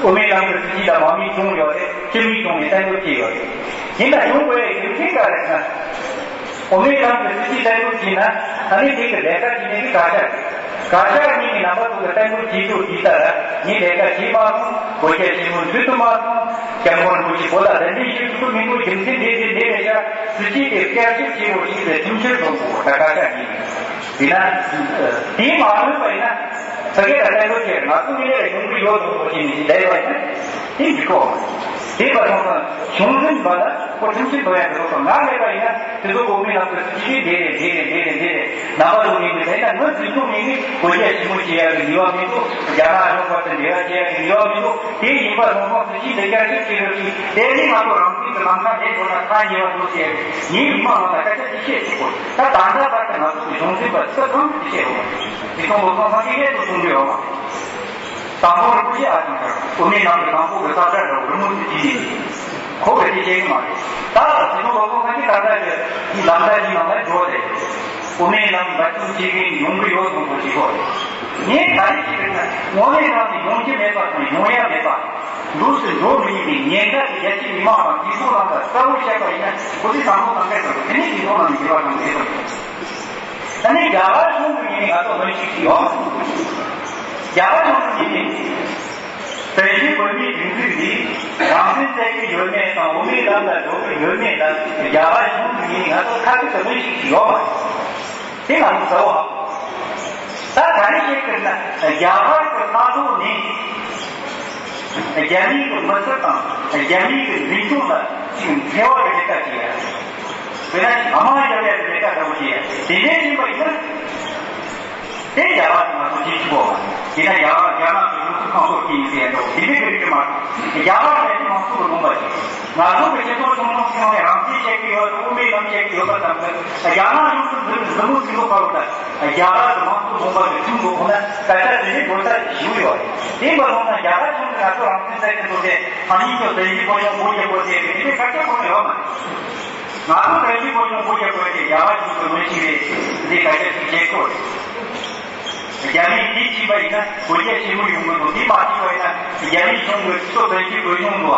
དབུ་མའི་ལམ་གྱི་སྲིད་བྱུས་ལ་དམག་མི་བྱུང་ཡོད་རེད། སྤྱི་མི་བྱུང་ནས་གཏན་འབེབས་བྱས་ཡོད་རེད། ཡིན་ན་བྱུང་དགོས་ཡའི་རྒྱུ་མཚན་ག་རེ་ཟེར་ན། དབུ་མའི་ལམ་གྱི་སྲིད་བྱུས་གཏན་འབེབས་བྱས་ན། ཨ་ནི་དེ་གི་ལས་ཀ་བྱེད་མཁན་གྱི་བཀའ་ཤག་རེད། བཀའ་ཤག་གཉིས་ཀྱི་རྣམ་པ་ཚོ་གི་གཏན་འབེབས་བྱེད་ཕྱོགས་འདི་ལྟར་ངས་ལས་ཀ་བྱེད་མ་སོང་། བོད་རྒྱ་ཆེན་མོ་འཛུལ་དུ་མ་སོང་། སྐྱབས་མགོན་རིན་པོ་ཆེ་བོད་ལ་གདན་འདྲེན་ཞུ་ཐུབ་མི་འདུག་རྒྱུ་མཚན་དེ་དེ་འདི་རེད་ཤག་སྲིད་སྤྱི་དེ་བསྐྱར་ཞིབ་བྱེད་རོགས་ཞེས་པའི་ཁྲིམས་འཆར་བཟོ་དགོས་ད་བཀའ་ཤག་གིས། དེས་ན་དེ་མ་ཐོན་པ་ཡིན་ན་ས་དགེ་དང་བཙན་པོ་ཆེ་ང་ཚོ་མི་ལས་ཡོང་གི་ཡོད་དོ་ཞེས་ནས་བསྡད་པ་ཡིན་ན་དེ་འགྲིག་གོ། དེ་བ་སོང་ཙང་གཞུང་འཛིན་པ་ལ་ཁོ་ཁྲིམས་ཆད་ཐོན་ཡག་གི་རོགས་དང་ང་མེད་པ་ཡིན་ན་དེ་ཚོ་གོ་མི་ལ་ཁོ་ཅི་ཞིག་འདི་རེད་འདི་རེད་འདི་རེད་འདི་རེད་ནང་པ་ཚོ་མིན་གི་དེ་ན་ང་དུས་ཚོད་མིན་གི་གོ་རྒྱ་ཞིབ་མོ་བྱེད་ཡག་གི་ནུས་པ་མི་འདུག་རྒྱ་ནག་གཞུང་བར་དུ་འབྲེལ་བ་བྱེད་ཡག་གི་ནུས་པ་མི་འདུག་དེ་ཡིན་པ་སོང་ཙང་དུས་ཆེན་དེ་བསྐྱར་ཞིབ་བྱེད་རོགས་ཞིག་དེ་ནི་ང་ཚོ་རང་བཙན་གྱི་ལམ་ཁ་དེ་ཚོ་ལ་ཐག་ཉེ་བ་འདུག་ཟེར་ངའི་མི་མང་ལ་སྐད་ཆ་ཅི་བཤད་ཐུབ་གོ་ད་ད་ལྟ་བར་དུ་ང་ཚོ་གི་གཞུང་འཛིན་པ་ཚོ་གང་དུ་བཤད་རོགས་དེ་ཚོ་ལོ་ཚང་ཚང་གི་སྐད་དུ་གསུང་གི་ཡོད་མ། དང་པོ་རིན་པོ་ཆེ་ཨ་ཅང་ཁར་དབུ་མའི་ལམ་གྱི་དང་པོ་གི་ས་བཀྲ་འདྲ་བོ་རི་མོ་ཞིག་བྲིས་ནས་ཁོ་གི་དེ་བྱེད་ཀྱི་མ་རེད། ད་ལ་དེ་ཚོ་ལོ་ཚོ་ཁ་ཅིག་ད་ལྟ་གི་ལམ་ལྟ་ཞིག་ནང་ལ་འགྲོ་རེད། དབུ་མའི་ལམ་འབད་བརྩོན་བྱེད་མཁན་ཡོང་གི་ཡོད་སོང་པོ་ཞིག་གོ་ངས་ག་རེ་བྱེད་ཀྱི་ན་དངོས་གནས་དྲང་གནས་ཡོང་གི་མེད་པ་དང་ཡོང་ཡ་མེད་པ་འདུག་སེ་འགྲོ་མི་ཉན་པའི་ཉེན་ཁ་དེ་རྒྱལ་སྤྱིའི་མི་མང་དང་དེ་ཚོ་ལ་གསལ་པོ་བཤད་པ་ཡིན་ན་ཁོ་ཚོས་བསམ་བློ་གཏོང་གི་འདུག་དེ་ནས་དེ་ཚོ་ལ་ནི་འགྱུར་བ་གཏོང་གི་འདུག་ད་ནི་རྒྱ་གར་གཞུང་གི་ངོས་ནས་ང་ཚོ་གནོན་ཤུགས་ཤིག་ཡོད། རྒྱ་གར་གཞུང་གི་ངོས་ནས་བཙན་བྱོལ་བོད་མིའི་སྒྲིག་འཛུགས་འདི་རང་བཙན་བཙལ་གྱི་ཡོད་མེད་དང་དབུ་མའི་ལམ་ལ་འགྲོ་གི་ཡོད་མེད་ལ་རྒྱ་གར་གཞུང་གི་ངོས་ནས་ང་ཚོ་ཁ་ཐུག་གི་གནོན་ཤུགས་ཤིག་ཡོད་མ་རེད། དེ་ང་ཚོ་གསལ་པོ་ཧ་གོ། ད་ག་རེ་བཤད་ཀྱི་ན་རྒྱ་གར་གྱི་ལྟ་གྲུབ་ནི། རྒྱ་མིའི་གི་མི་ཚེ་དང་རྒྱ་མིའི་གི་འཛིན་སྐྱོང་ལ་ཅིག་འཚེ་བ་གི་ལས་ཀ་བྱེད་ཡ། དཔེར་ན་ཅིག་དམག་རྒྱག་ཡ་གི་ལས་ཀ་འདྲ་བོ་བྱེད་ཡ་དེ་འདྲའི་ཡིན་པ་ཡིན་ན། དེ་རྒྱ་གར་གྱི་ང་ཚོ་བྱེད་ཆོག་གོ། དེ་ན་རྒྱ་གར་རྒྱ་ནག་གི་ལུགས་སྲོལ་ཁང་ཚོགས་ཀྱི་ཡིན་ཟེར་ཡ་འདྲ་བོ་དེ་འདྲའི་གི་རིགས་མ་གཏོགས་རྒྱ་གར་ལས་དེ་མང་ཚོགས་ཀྱི་ལུང་པ་ཅིག་ང་ཚོ་གི་སྤྱི་ཚོགས་ཆུང་ཆུང་ཆུང་ནས་རང་བཙན་བྱེད་ཀྱི་ཡོད་དབུ་མའི་ལམ་བྱེད་ཀྱི་ཡོད་པ་ཙམ་གྱིས་རྒྱ་ནག་གཞུང་གི་འཛིན་འཛིན་མོ་ཚིག་ལོ་ཁ་ལོ་དང་། རྒྱ་གར་གྱི་དམངས་གཙོ་ལུང་པ་གི་ཁྲིམས་འགོག་ཁོ་ན་སྐད་ཆ་དེ་ནི་དགོས་ས་ཞིག་ཡོད། དེ་འབའ་སོང་ན་རྒྱ་གར་གཞུང་གིས་ང་ཚོ་རང་བཙན་བཙལ་གྱི་འདུག་སྟེ་ཧ་ནི་ཚོ་བཙན་བྱོལ་བོད་གཞུང་སྒོ་རྒྱག་དགོས་ཟེར་ནས་དེ་འདྲའི་སྐད་ཆ་གོ་ནི་ཡོད་མ་རེད། ང་ཚོ་བཙན་བྱོལ་བོད་གཞུང་སྒོ་རྒྱག་དགོས་ཏེ་རྒྱ་གར་གཞུང་གི་ངོས་ཤིག་རེད་ཟེར་སྐད་ཆ་ཞིག་བྱེད་དགོས་རེད། རྒྱ་མིས་དེ་བྱས་པ་ཡིན་ན་བོད་རྒྱ་ཆེན་མོ་ཡོང་གི་འདུག་དེ་མ་བྱས་པ་ཡིན་ན་རྒྱ་མིའི་གཞུང་གིས་ཁྱོད་བཙན་བྱོལ་བོད་གཞུང་འདུག་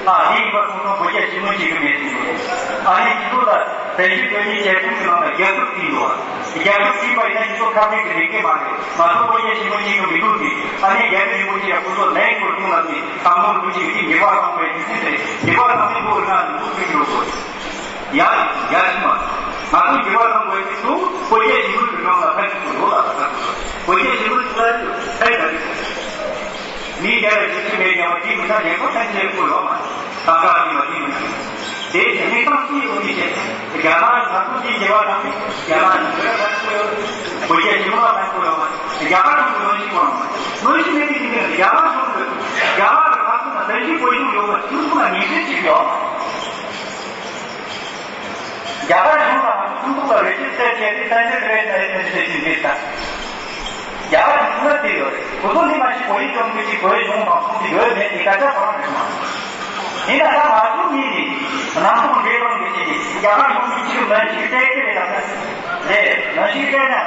ཨ། ཨ་དེ་ཡིན་པ་སོང་ཙང་བོད་རྒྱ་ཆེན་མོ་བྱེད་གི་མེད་ཟེར་གི་འདུག་ཨ་ནི་ཁྱེད་ཚོ་ལ་བཙན་བྱོལ་བོད་མིའི་བཅའ་ཁྲིམས་ཀྱི་ནང་ལ་རྒྱབ་སྐྱོར་བྱས་འདུག་ཨ། རྒྱབ་སྐྱོར་བྱས་པ་ཡིན་ན་ཁྱེད་ཚོ་ཁ་བྲལ་གི་ལས་ཀ་མ་རེད། ང་ཚོ་བོད་རྒྱ་ཆེན་མོ་བྱེད་གི་མི་འདུག་ཟེར་ཨ་ནི་རྒྱ་མི་རིན་པོ་ཆེ་ལ་ཁོ་ཚོ་ལན་ཁོ་ཐུང་ལ་ནི་དང་པོ་འདུག་ཅིག་གི་ཉེས་པ་བཏང་བའི་དུས་ཚོད་དེ་ཉེས་པ་བཏང་ནི་ཁོ་རང་ལ་འདུག་ཅིག་ཡོད་དགོས། ཡ་ཡ་ཤི་མ། ང་ཚོ་འགྱུར་བ་གཏོང་དགོས་ཀྱི་འདུག་བོད་རྒྱ་ཞི་མོལ་གྱི་ནང་ལ་ཕན་ཚུན་ལོ་ལ་ཕན་ཚུན་བོད་རྒྱ་ཞི་མོལ་གྱི་ལ་ཕན་ཚུན་མི་རྒྱ་ལ་ཞི་མོལ་མེད་ཀྱང་དེ་མི་ཚ་རྒྱལ་ཁབ་ཕན་ཚུན་ཁོ་ཡོད་མ་ཐང་ག་ཞི་མ་དེ་མི་ཚ་དེ་དེ་མི་ཚང་སྲིད་ཡོད་མི་བྱེད་རྒྱ་ནག་ང་ཚོ་དེ་འགྱུར་བ་གཏོང་མི་རྒྱ་ནག་ཞི་མོལ་ཕན་ཚུན་ཡོད་བོད་རྒྱ་ཞི་མོལ་ལ་ཕན་ཚུན་ཡོད་མ་རྒྱ་ནག་ཞི་མོལ་ཞི་མོལ་ཞི་མོལ་ཞི་མེད་དེ་དེ་རྒྱ་ནག་ཞི་མོལ་རྒྱ་ནག་གི་ཁ་ཐུག་ན་དེ་ཞི་བོད་ཞི་མོལ་ཡོད་མ་ཞི་མོལ་ལ་ཉེས་ཆད་ཅིག་ཡོད། རྒྱ་གར་གཞུང་དང་ང་ཚོ་ཁྲིམས་ཁང་ལ་རེ་ཞིག་བཙལ་བྱས་ཏེ་གཏན་འབེབས་རེད་ད་ཡིན་ནས་བཤད་ཀྱིན་འདུག་ད། རྒྱ་གར་གཞུང་ལ་དེ་ཡོད་རེད། ཁོ་ཚོ་འདི་མ་གཞི་བོད་ཡིག་སྦྱོང་གི་ཅིག་བོད་ཡིག་སྦྱོང་དང་ཁོང་གི་ཡོད་མེད་ཀྱི་སྐད་ཆ་ཁོ་རང་རེད་མ། ཡིན་ན་ད་ང་ཚོ་གཉིས་ནི་ནང་ཁོངས་འབྲེལ་གཏོང་གི་ཅིག་རྒྱ་གར་གཞུང་གི་ཅིག་ལན་ཞིག་སྤྲད་ཀྱི་རེད་ད་ལྟ། རེད་ལན་ཞིག་སྤྲད་ན།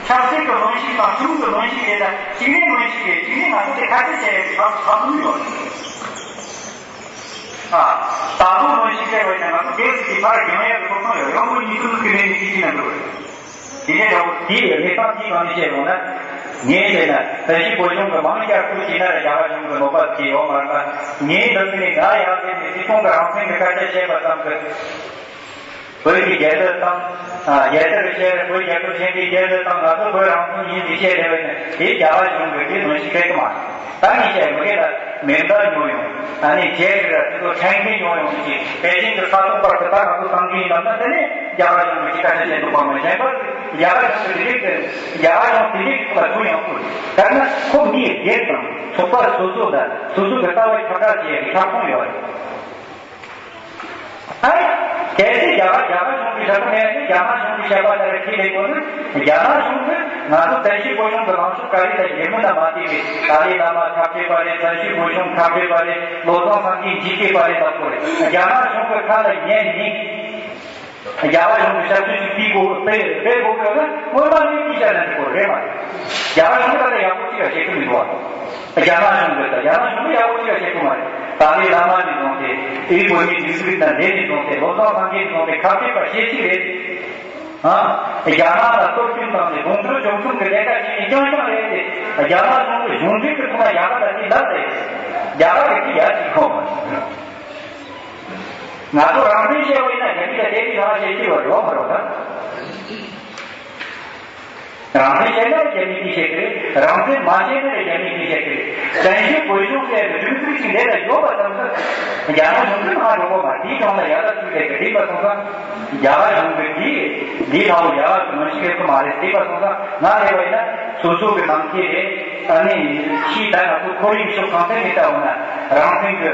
ཆབ་སྲིད་ཀྱི་ལན་ཞིག་དང་ཁྲིམས་ཀྱི་ལན་ཞིག་རེད་ད་གཅིག་ནས་ལན་ཞིག་རེད་གཅིག་ནས་ང་ཚོ་དེ་ཁ་གཏད་བྱས་ཡོད་ཀྱི་ཁག་ཁག་ཁུར་ཡོད་རེད། ཨ། ད་དུང་ལོ་ཞིག་བྱས་པ་ཡིན་ན་ང་ཚོ་སྒེར་སུ་གི་ཕར་རྒྱང་ཡག་གི་ཐོབ་ཐང་ཡོད་ཡང་མོ་ཉིས་སྟོང་གི་ནས་ནི་ཤི་ཤི་ན་འགྲོ་རེད། དེ་ནས་ད་འོ་དེའི་གནས་སྟངས་དེའི་སྒང་ནས་བཤད་ཡོང་ན། ངས་བཤད་ན་ད་ཅི་བོད་གཞུང་གི་མང་སྐྱ་ཁུལ་གྱི་ན་ར་རྒྱ་གར་གཞུང་གི་ནོར་བ་དེ་ཡོད་མ་རེད་ན། ངས་འདི་ཚོ་ནས་ང་ཡག་ལས་ནས་སྲིད་སྐྱོང་གི་རང་བཙན་གི་སྐད་ཆ་བཤད་པ་ཙམ་གི་བོད་ཀྱི་རྒྱལ་དར་དང་། རྒྱལ་དར་བཤད་བོད་རྒྱལ་ཁབ་ཆེན་པོའི་རྒྱལ་དར་དང་ང་ཚོ་བོད་རང་བཙན་ཡིན་ཟེར་བཤད་བསྡད་པ་ཡིན་ན་དེ་རྒྱ་གར་གཞུང་གིས་དེ་ནང་བཞིན་སྤྲད་ཀྱི་མ་རེད། ད་ངས་བཤད་མི་སྒེར་ལ་མེ་མདའ་ཉོ་ཡོང་། ཨ་ནི་རྒྱལ་གྱི་ར་དེ་ཚོ་ཕྲན་གྱིས་ཉོ་ཡོང་གི་པེ་ཅིང་གི་ས་ཐོག་བར་དུ་ད་ང་ཚོ་བཏང་གི་ཡིན་ལབ་ན་དེ་ནས་རྒྱ་གར་གཞུང་གིས་ཅི་ཁ་ཤས་བཤད་འདུག་པ་མ་གཞན་པར་རྒྱ་གར་གཞུང་གིས་དེ་རིགས་དེ་རྒྱ་གར་གཞུང་དེ་རིགས་ཁོ་ལ་དོན་ཡང་ཁུལ་ད་ན་ཁོ་མིའི་སྒེར་དང་ཚོགས་པ་སོ་སོ་ལ་སོ་སོ་གི་ལྟ་བ་ཁྱབ་བསྒྲགས་བྱེད་ཡག་གི་ཁྱབ་ཁོངས་ཡོད་རེད། ཨ། གལ་སྲིད་རྒྱ་གར་རྒྱ་གར་གཞུང་གིས་བྱ་ཐུབ་མེད་ན་རྒྱ་ནག་གཞུང་གིས་བཤད་པ་ལྟར་ཁས་ལེན་དགོས་ན་རྒྱ་ནག་གཞུང་གིས་ང་ཚོ་བཙན་བྱོལ་བོད་གཞུང་གི་ལངས་ཕྱོགས་ག་རེ་དང་ཡིན་མིན་ལ་མ་ལྟོས་པའི་ཏཱ་ལའི་བླ་མ་ཁ་བྲལ་བ་རེད། བཙན་བྱོལ་བོད་གཞུང་ཁ་བྲལ་བ་རེད། བློ་བཟང་སེང་གེ་འཇིགས་སྐུལ་བ་རེད་ལབ་དགོས་རེད། རྒྱ་ནག་གཞུང་གི་ཁ་ལ་ཉན་ནས་རྒྱ་གར་གཞུང་གི་ཞབས་ཞུ་ཞིག་སྤེལ་དགོས་སྤེལ་སྤེལ་དགོས་དགོས་ན་སྔོན་མ་ནས་དེ་བྱས་ན་འགྲིག་གི་རེད་མ་རེད། རྒྱ་གར་གཞུང་གི་ད་ལྟ་ཡག་པོ་ཅིག་ལ་བྱེད་ཐུབ་མི་འདུག་བ། རྒྱ་ནག་གཞུང་གིས་ད་རྒྱ་ནག་གཞུང་གིས་ཡག་པོ་ཅིག་ཡང་བྱེད་ཐུབ་མ་རེད། ཏཱ་ལའི་བླ་མ་ནས་བཟུང་སྟེ་དབུས་བོད་མིའི་སྒྲིག་འཛུགས་དང་ལས་ནས་བཟུང་སྟེ་བློ་བཟང་སེང་གེ་ནས་བཟུང་སྟེ་ཁ་གཏད་པ་ཞེ་གཅིག་རེད། ཨ། རྒྱ་ནག་ལ་གཏོར་སྐྱོན་བཏང་ནས་གདོང་ཐུག་གྱོང་གསུམ་གྱི་ལས་ཀ་བྱས་ནས་རྐྱང་རྐྱང་རེད་དེ། རྒྱ་ནག་གཞུང་གིས་གཞུང་འབྲེལ་གྱི་ཐོག་ནས་རྒྱ་གར་ལ་དེ་ལབ་རེད། རྒྱ་གར་གྱི་ཡར་ཅིག་ཁོམ། ང་ཚོ་རང་བཙན་བཤད་པ་ཡིན་ན་རྒྱ་མི་དང་དེ་དུས་རང་བཤད་ཀྱི་བར་རོགས་མ་རོགས་དང་། རང་བཙན་བཤད་ན་རྒྱ་མི་གིས་བཤད་ཀྱི་རེད། རང་བཙན་མ་བཤད་ན་རྒྱ་མི་གིས་བཤད་ཀྱི་རེད། བཙན་བྱོལ་བོད་གཞུང་ཟེར་བའི་སྒྲིག་འཛུགས་ཤིག་འདི་ལ་ཡོད་པ་ཙམ་དུ་རྒྱ་ནག་གཞུང་གིས་མ་འགྲོ་གོ་མ་དེའི་གཞུང་ལ་ཡར་ལ་ཚུད་ལས་ཀྱི་རེད་པ་སོང་ཙང་། རྒྱ་གར་གཞུང་གིས་འདི་འདི་ལྟ་བུ་རྒྱ་གར་གྱི་ནང་བཞིན་ཡོད་ཀྱི་མ་རེད་ཟེར་བ་སོང་ཙང་། ང་རེ་བ་ཡིན་ན་སོ་སོ་གི་ནང་ཁུལ་རེད། ཨ་ནི་ཕྱིའི་ད་ང་ཚོ་ཁོར་ཡུག་ཕྱོགས་གང་ཐད་ནས་བལྟ་འོང་ན་རང་བཙན་གྱི་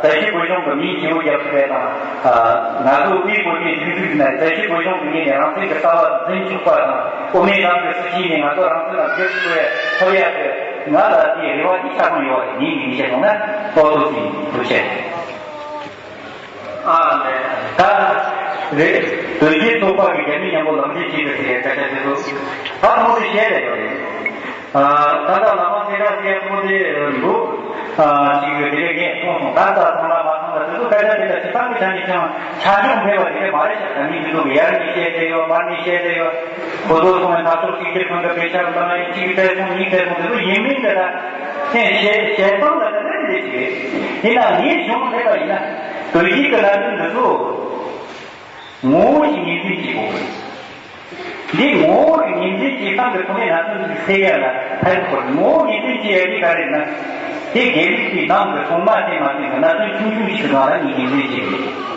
བཙན་བྱོལ་བོད་གཞུང་གི་མིང་བརྗེ་པོ་རྒྱབ་ཐུབ་པ་དང་། ང་ཚོ་དབུས་བོད་མིའི་སྒྲིག་འཛུགས་ནས་བཙན་བྱོལ་བོད་གཞུང་གི་ངོས་ནས་རང་བཙན་གྱི་ལྟ་བ་འཛིན་ཆོག་པ་དང་། དབུ་མའི་ལམ་གྱི་སྲིད་བྱུས་ནས་ང་ཚོ་རང་བཙན་ལ་བསྒྱུར་ཐུབ་པའི་ཐོབ་ཡག་གི་ང་ལ་དེའི་རེ་བ་འདི་ཆགས་ཀྱི་ཡོད་པ་རེད། ངས་ངས་བཤད་སོང་ན་ཏོག་ཏོག་ཙམ་ཐུགས་རྗེ་ཆེ། ཨ་ལས། ད་རེད། དོལ་རྒྱལ་ཚོགས་པ་གི་རྒྱ་མི་མཉམ་པོ་ལམ་སྟོན་བྱེད་དགོས་ཟེར་བའི་སྐད་ཆ་དེ་ཚོ་ད་མོ་དེ་བཤད་བསྡད་ཡོད་རེད། ད་ལྟ་བླ་མ་སེ་ར་སེ་ཡ་མོ་དེ་འདུག་ཅིག་ཡོད་དེ་ལས་ངས་མཐོང་སོང་། ད་ལྟ་ཚང་མ་མ་ཚང་ལ་དེ་ཚོ་སྐད་ཆ་དེ་ལ་བྱེད་སྟངས་ཀྱི་ཆ་ནས་ཀྱང་ཆ་འཇོག་འཕེར་བ་དེ་འདྲ་མ་རེད་ཤག་ད་མི་དེ་ཚོ་གི་ཡར་ནས་བཤད་བསྡད་ཡོད། མར་ནས་བཤད་བསྡད་ཡོད། གོ་ཐོས་སོང་བའི་འཐབ་ཕྱོགས་གཅིག་གྱུར་ཁང་གི་དཔེ་ཆ་བཏང་ཡིན། གཅིག་གིས་བལྟས་སོང་། གཉིས་བལྟས་སོང་། དེ་ཚོ་ཡིན་མིན་དེ་ལ་སེམས་ཞེ་ཞེ་སྡང་ལ་ད་ལན་འདེབས་ཀྱི་རེད། ཡིན་ནའང་ངའི་གཞུང་སླེབས་པ་ཡིན་ན་དོལ་རྒྱལ་གྱི་ལམ་སྟོན་འདི་ཚོ་ངོ་བོ་ཞིག་ངོས་འཛིན་བྱེད་དགོས་རེད། འདི་ངོ་བོ་ངོས་འཛིན་བྱེད་སྟངས་ཀྱི་ཐོག་ནས་ང་ཚོ་འདི་སེལ་ཡ་ལ་ཕན་ཐོགས་རེད། ངོ་བོ་ངོས་འཛིན་བྱེད་ཡ་འདི་ག་རེད་ན། དེ་དགེ་ལུགས་ཀྱི་ནང་གི་སྲུང་མ་དེ་མ་ཟིན་པའི་གནད་དོན་ཆུང་ཆུང་ཞིག་གི་ནང་ལ་ངོས་འཛིན་བྱེད་དགོས།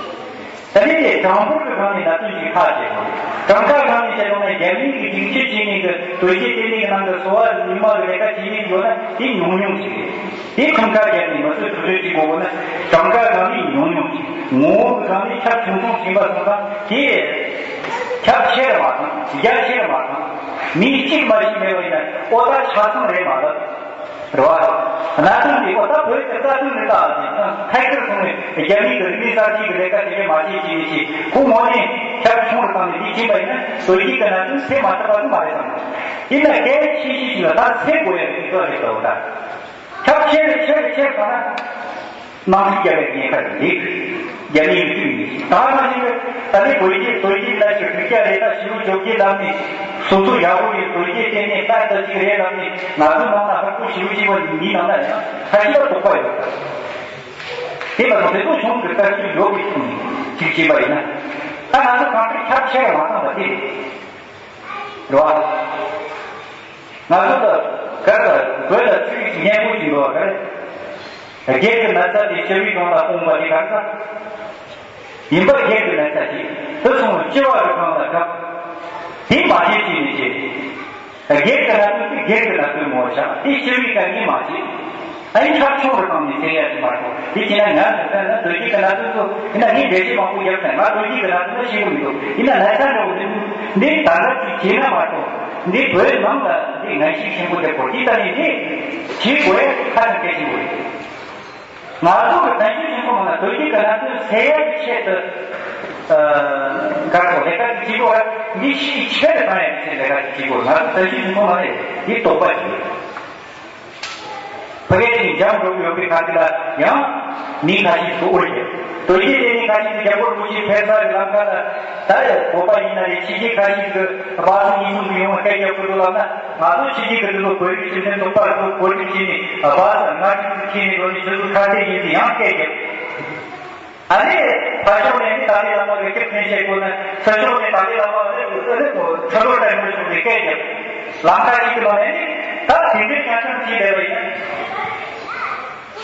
ད་ནི་དེ་གྲངས་འབོར་གྱི་སྒང་ནས་གནད་དོན་ཞིག་ཐག་བཅད་དགོས། གྲངས་ཀ་སྒང་ནས་བཤད་ཡོང་ན་རྒྱ་མིའི་གི་སྒྲིག་གཞི་བྱས་ནས་གི་དོལ་རྒྱལ་བསྟེན་གནས་ཀྱི་ནང་གི་གསོ་བ་ཉི་མ་གི་ལས་ཀ་བྱེད་མཁན་ཡོད་ན་དེ་ཉུང་ཉུང་ཞིག་རེད། དེ་ཁུངས་སྐར་བརྒྱབ་ནས་མི་ཚོས་ཐུགས་རྗེ་གཅིག་དགོས་ན་གྲངས་ཀ་སྒང་ནས་ཉུང་ཉུང་ཞིག་ངོ་བོ་གི་སྒང་ནས་ཁྱབ་ཆུང་ཆུང་ཕྱིན་པ་སོང་ཙང་དེ་ཁྱབ་ཆེ་རུ་མ་བཏང་། རྒྱ་ཆེ་རུ་མ་བཏང་། མི་གཅིག་མ་གཅིག་མེད་པ་ཡིན་ན་ཨོ་ད་ཆ་ཚང་རེད་མ་ལབ། རེད་བ། གནད་དོན་འདི་ཨོ་ད་བོད་ཀྱི་རྩ་དོན་རེད་ད་ཟེར་ཙང་ཐད་ཀར་སོང་ནས་རྒྱ་མིའི་གི་རིག་གནས་གསར་བརྗེ་གི་ལས་ཀ་དེ་གས་མ་བྱེད་ཅེས་ནས་ཅིག་ཁོ་ངོ་ནས་ཁྱབ་ཆུང་རུ་བཏང་ནས་འདི་བྱས་པ་ཡིན་ན་དོལ་རྒྱལ་གྱི་གནད་དོན་སེལ་མ་ཐུབ་པ་ནི་མ་རེད་བསམ། ཡིན་ན་གལ་ཆེ་ཤོས་ཤིག་ལ་ད་སེལ་དགོས་ཡ་གི་དུས་ཚོད་རེད་ད། ཨོ་ད་ཁྱབ་ཆེ་རུ་ཆེ་རུ་ཆེ་རུ་བཏང་ན། དམག་འཁྲུག་རྒྱག་པའི་ཉེན་ཁ་རེད། རྒྱ་མིའི་དུས་ཡིན། ད་ནང་བཞིན་དུ་ད་ནི་བོད་རྒྱའི་བོད་རྒྱའི་ལ་ཞིག་དྲུག་བརྒྱ་རེ་ལྔ་བཞི་བཅོ་བརྒྱད་ལམ་ནས་སོ་སོ་ཡག་པོ་ཡིན། བོད་རྒྱའི་ལྟེ་གནས་ལྟ་ལྟ་ཅིག་རེད་ལམ་ནས་ང་ཚོ་ནང་ལ་ཧ་གོ་ཞིབ་ཅིག་བ་མི་ནང་ལ་ཡང་ཁ་ཤས་ལ་དོགས་པ་ཡོད་པ། དེ་ལ་དེ་ཚོ་གཞུང་གི་ལྟ་ཞིབ་ཡོད་པའི་ཐོག་ནས་ཅིག་བྱས་པ་ཡིན་ན། ད་ང་ཚོ་གང་ལྟར་ཁྱབ་ཆེ་རུ་མ་བཏང་བ་དེ་རེད། རེད་བ། ང་ཚོ་ལ་ག་རེ་ལ་བོད་ལ་ཆོས་ཀྱི་སྙན་པོ་ཞིག་འགྲོ་བ་ག་རེ། སྒེར་གྱི་ན་ཚ་དེ་སྤྱི་བོའི་ནང་ལ་སྤུངས་པ་དེ་ག་རེ་ཟ། ཡིན་པ་སྒེར་གྱི་ན་ཚ་ཞིག་དེ་སོང་སྤྱི་བ་རུ་གང་ལ་གབ། དེ་མ་བྱེད་ཅེས་ནས་བྱེད། སྒེར་གྱི་ན་ཚ་དེ་སྒེར་གྱི་ན་ཚ་ངོ་བོ་བཞག་དེ་སྤྱི་བོའི་ག་ནི་མ་བྱེད། ཨ་ནི་ཁྱབ་ཆུང་རུ་བཏང་ནས་ཟེར་ཡ་ཞིག་མ་གཏོགས། དེ་བྱས་ན་ང་ཟེར་ན་དོལ་རྒྱལ་གྱི་ན་ཚོད་ཚོ་ཡིན་ན་ངས་འགྲེལ་བཤད་མང་པོ་བརྒྱབ་ན་ང་དོལ་རྒྱལ་གྱི་ན་ཚོད་ལ་ཤེས་ཀྱི་མི་འདུག་ཡིན་ན་ལྷ་ས་འདྲ་བོ་འདི་འདི་ད་ལྟ་ཅིག་བྱས་ན་མ་གཏོགས་འདི་བོད་ནང་ལ་འདི་ངན་ཞིག་ཆེན་པོ་དེ་བོར་འདི་ལྟ་ནས་འདི་བྱེད་དགོས་ཡ་ཁ་ནས་སྐད་ཆེན་པོ་རེད། ང་ཚོ་གི་བཙན་བྱོལ་སྤྱི་ཚོགས་ནང་ལ་དོལ་རྒྱལ་གྱི་ན་ཚོད་སེལ་ཡ་གི་ཆེད་དུ་ག་རེ་ལས་ཀ་ཅིག་བྱེད་དགོས་ར་འདི་ཤི་ཆེད་དུ་བཏང་ཡ་གི་ཆེད་ལས་ཀ་ཅིག་བྱེད་དགོས། ང་ཚོ་བཙན་བྱོལ་སྤྱི་ཚོགས་ནང་ལ་འདི་དོགས་པ་ཞིག་རེད། ཕ་གི་ཅིག་འཇམ་འགྲོ་གི་ཡོད་པའི་ཁ་ཅིག་ལ་ཡང་མི་ཁ་ཤས་ཤིག་འུར་རྒྱབ། དོལ་རྒྱལ་དེ་ནི་ཁ་ཤས་ཤིག་རྒྱལ་པོ་རིན་པོ་ཆེ་ཕེབས་ས་གི་ལམ་ཁ་ལ་ད་ཡ་བོད་པ་ཡིན་ན་རེད། ཕྱི་རྒྱལ་ཁ་ཤས་ཤིག་སྦག་སྦག་སུ་གཉིས་གསུམ་གི་ཡོང་བ་སྐད་རྒྱབ་དགོས་འདུག་ལབ་ན་ང་ཚོ་ཕྱི་རྒྱལ་གི་འདི་ཚོ་བོད་རིགས་སྤྱི་མཐུན་ཚོགས་པ་ཚོ་བོད་རིགས་བྱས་ནས་སྦག་སུ་ལྔ་བཅུ་ཙམ་ཁྱེར་ནས་འགྲོ་ནས་ཁྱོད་ཚོ་ཁ་གཏད་ཡིན་ཟེར་ཡང་སྐད་རྒྱབ། ཨ་ནི་ཕར་ཕྱོགས་ནས་ནི་ཏཱ་ལའི་བླ་མ་གི་སྐྱབས་མཚན་བྱེད་དགོས་ན་ཚུར་ཕྱོགས་ནས་ཏཱ་ལའི་བླ་མ་ལ་ཨ་ནི་ཚུར་ལོག་ལྟ་མི་ཆོག་ནས་སྐད་རྒྱབ། ལམ་ཁ་ཞིག་གི་ནང་ནས་ནི་ད་དེ་འདྲའི་ཉམས་མྱོང་ཅིག་བསྡད་པ་ཡིན་ན།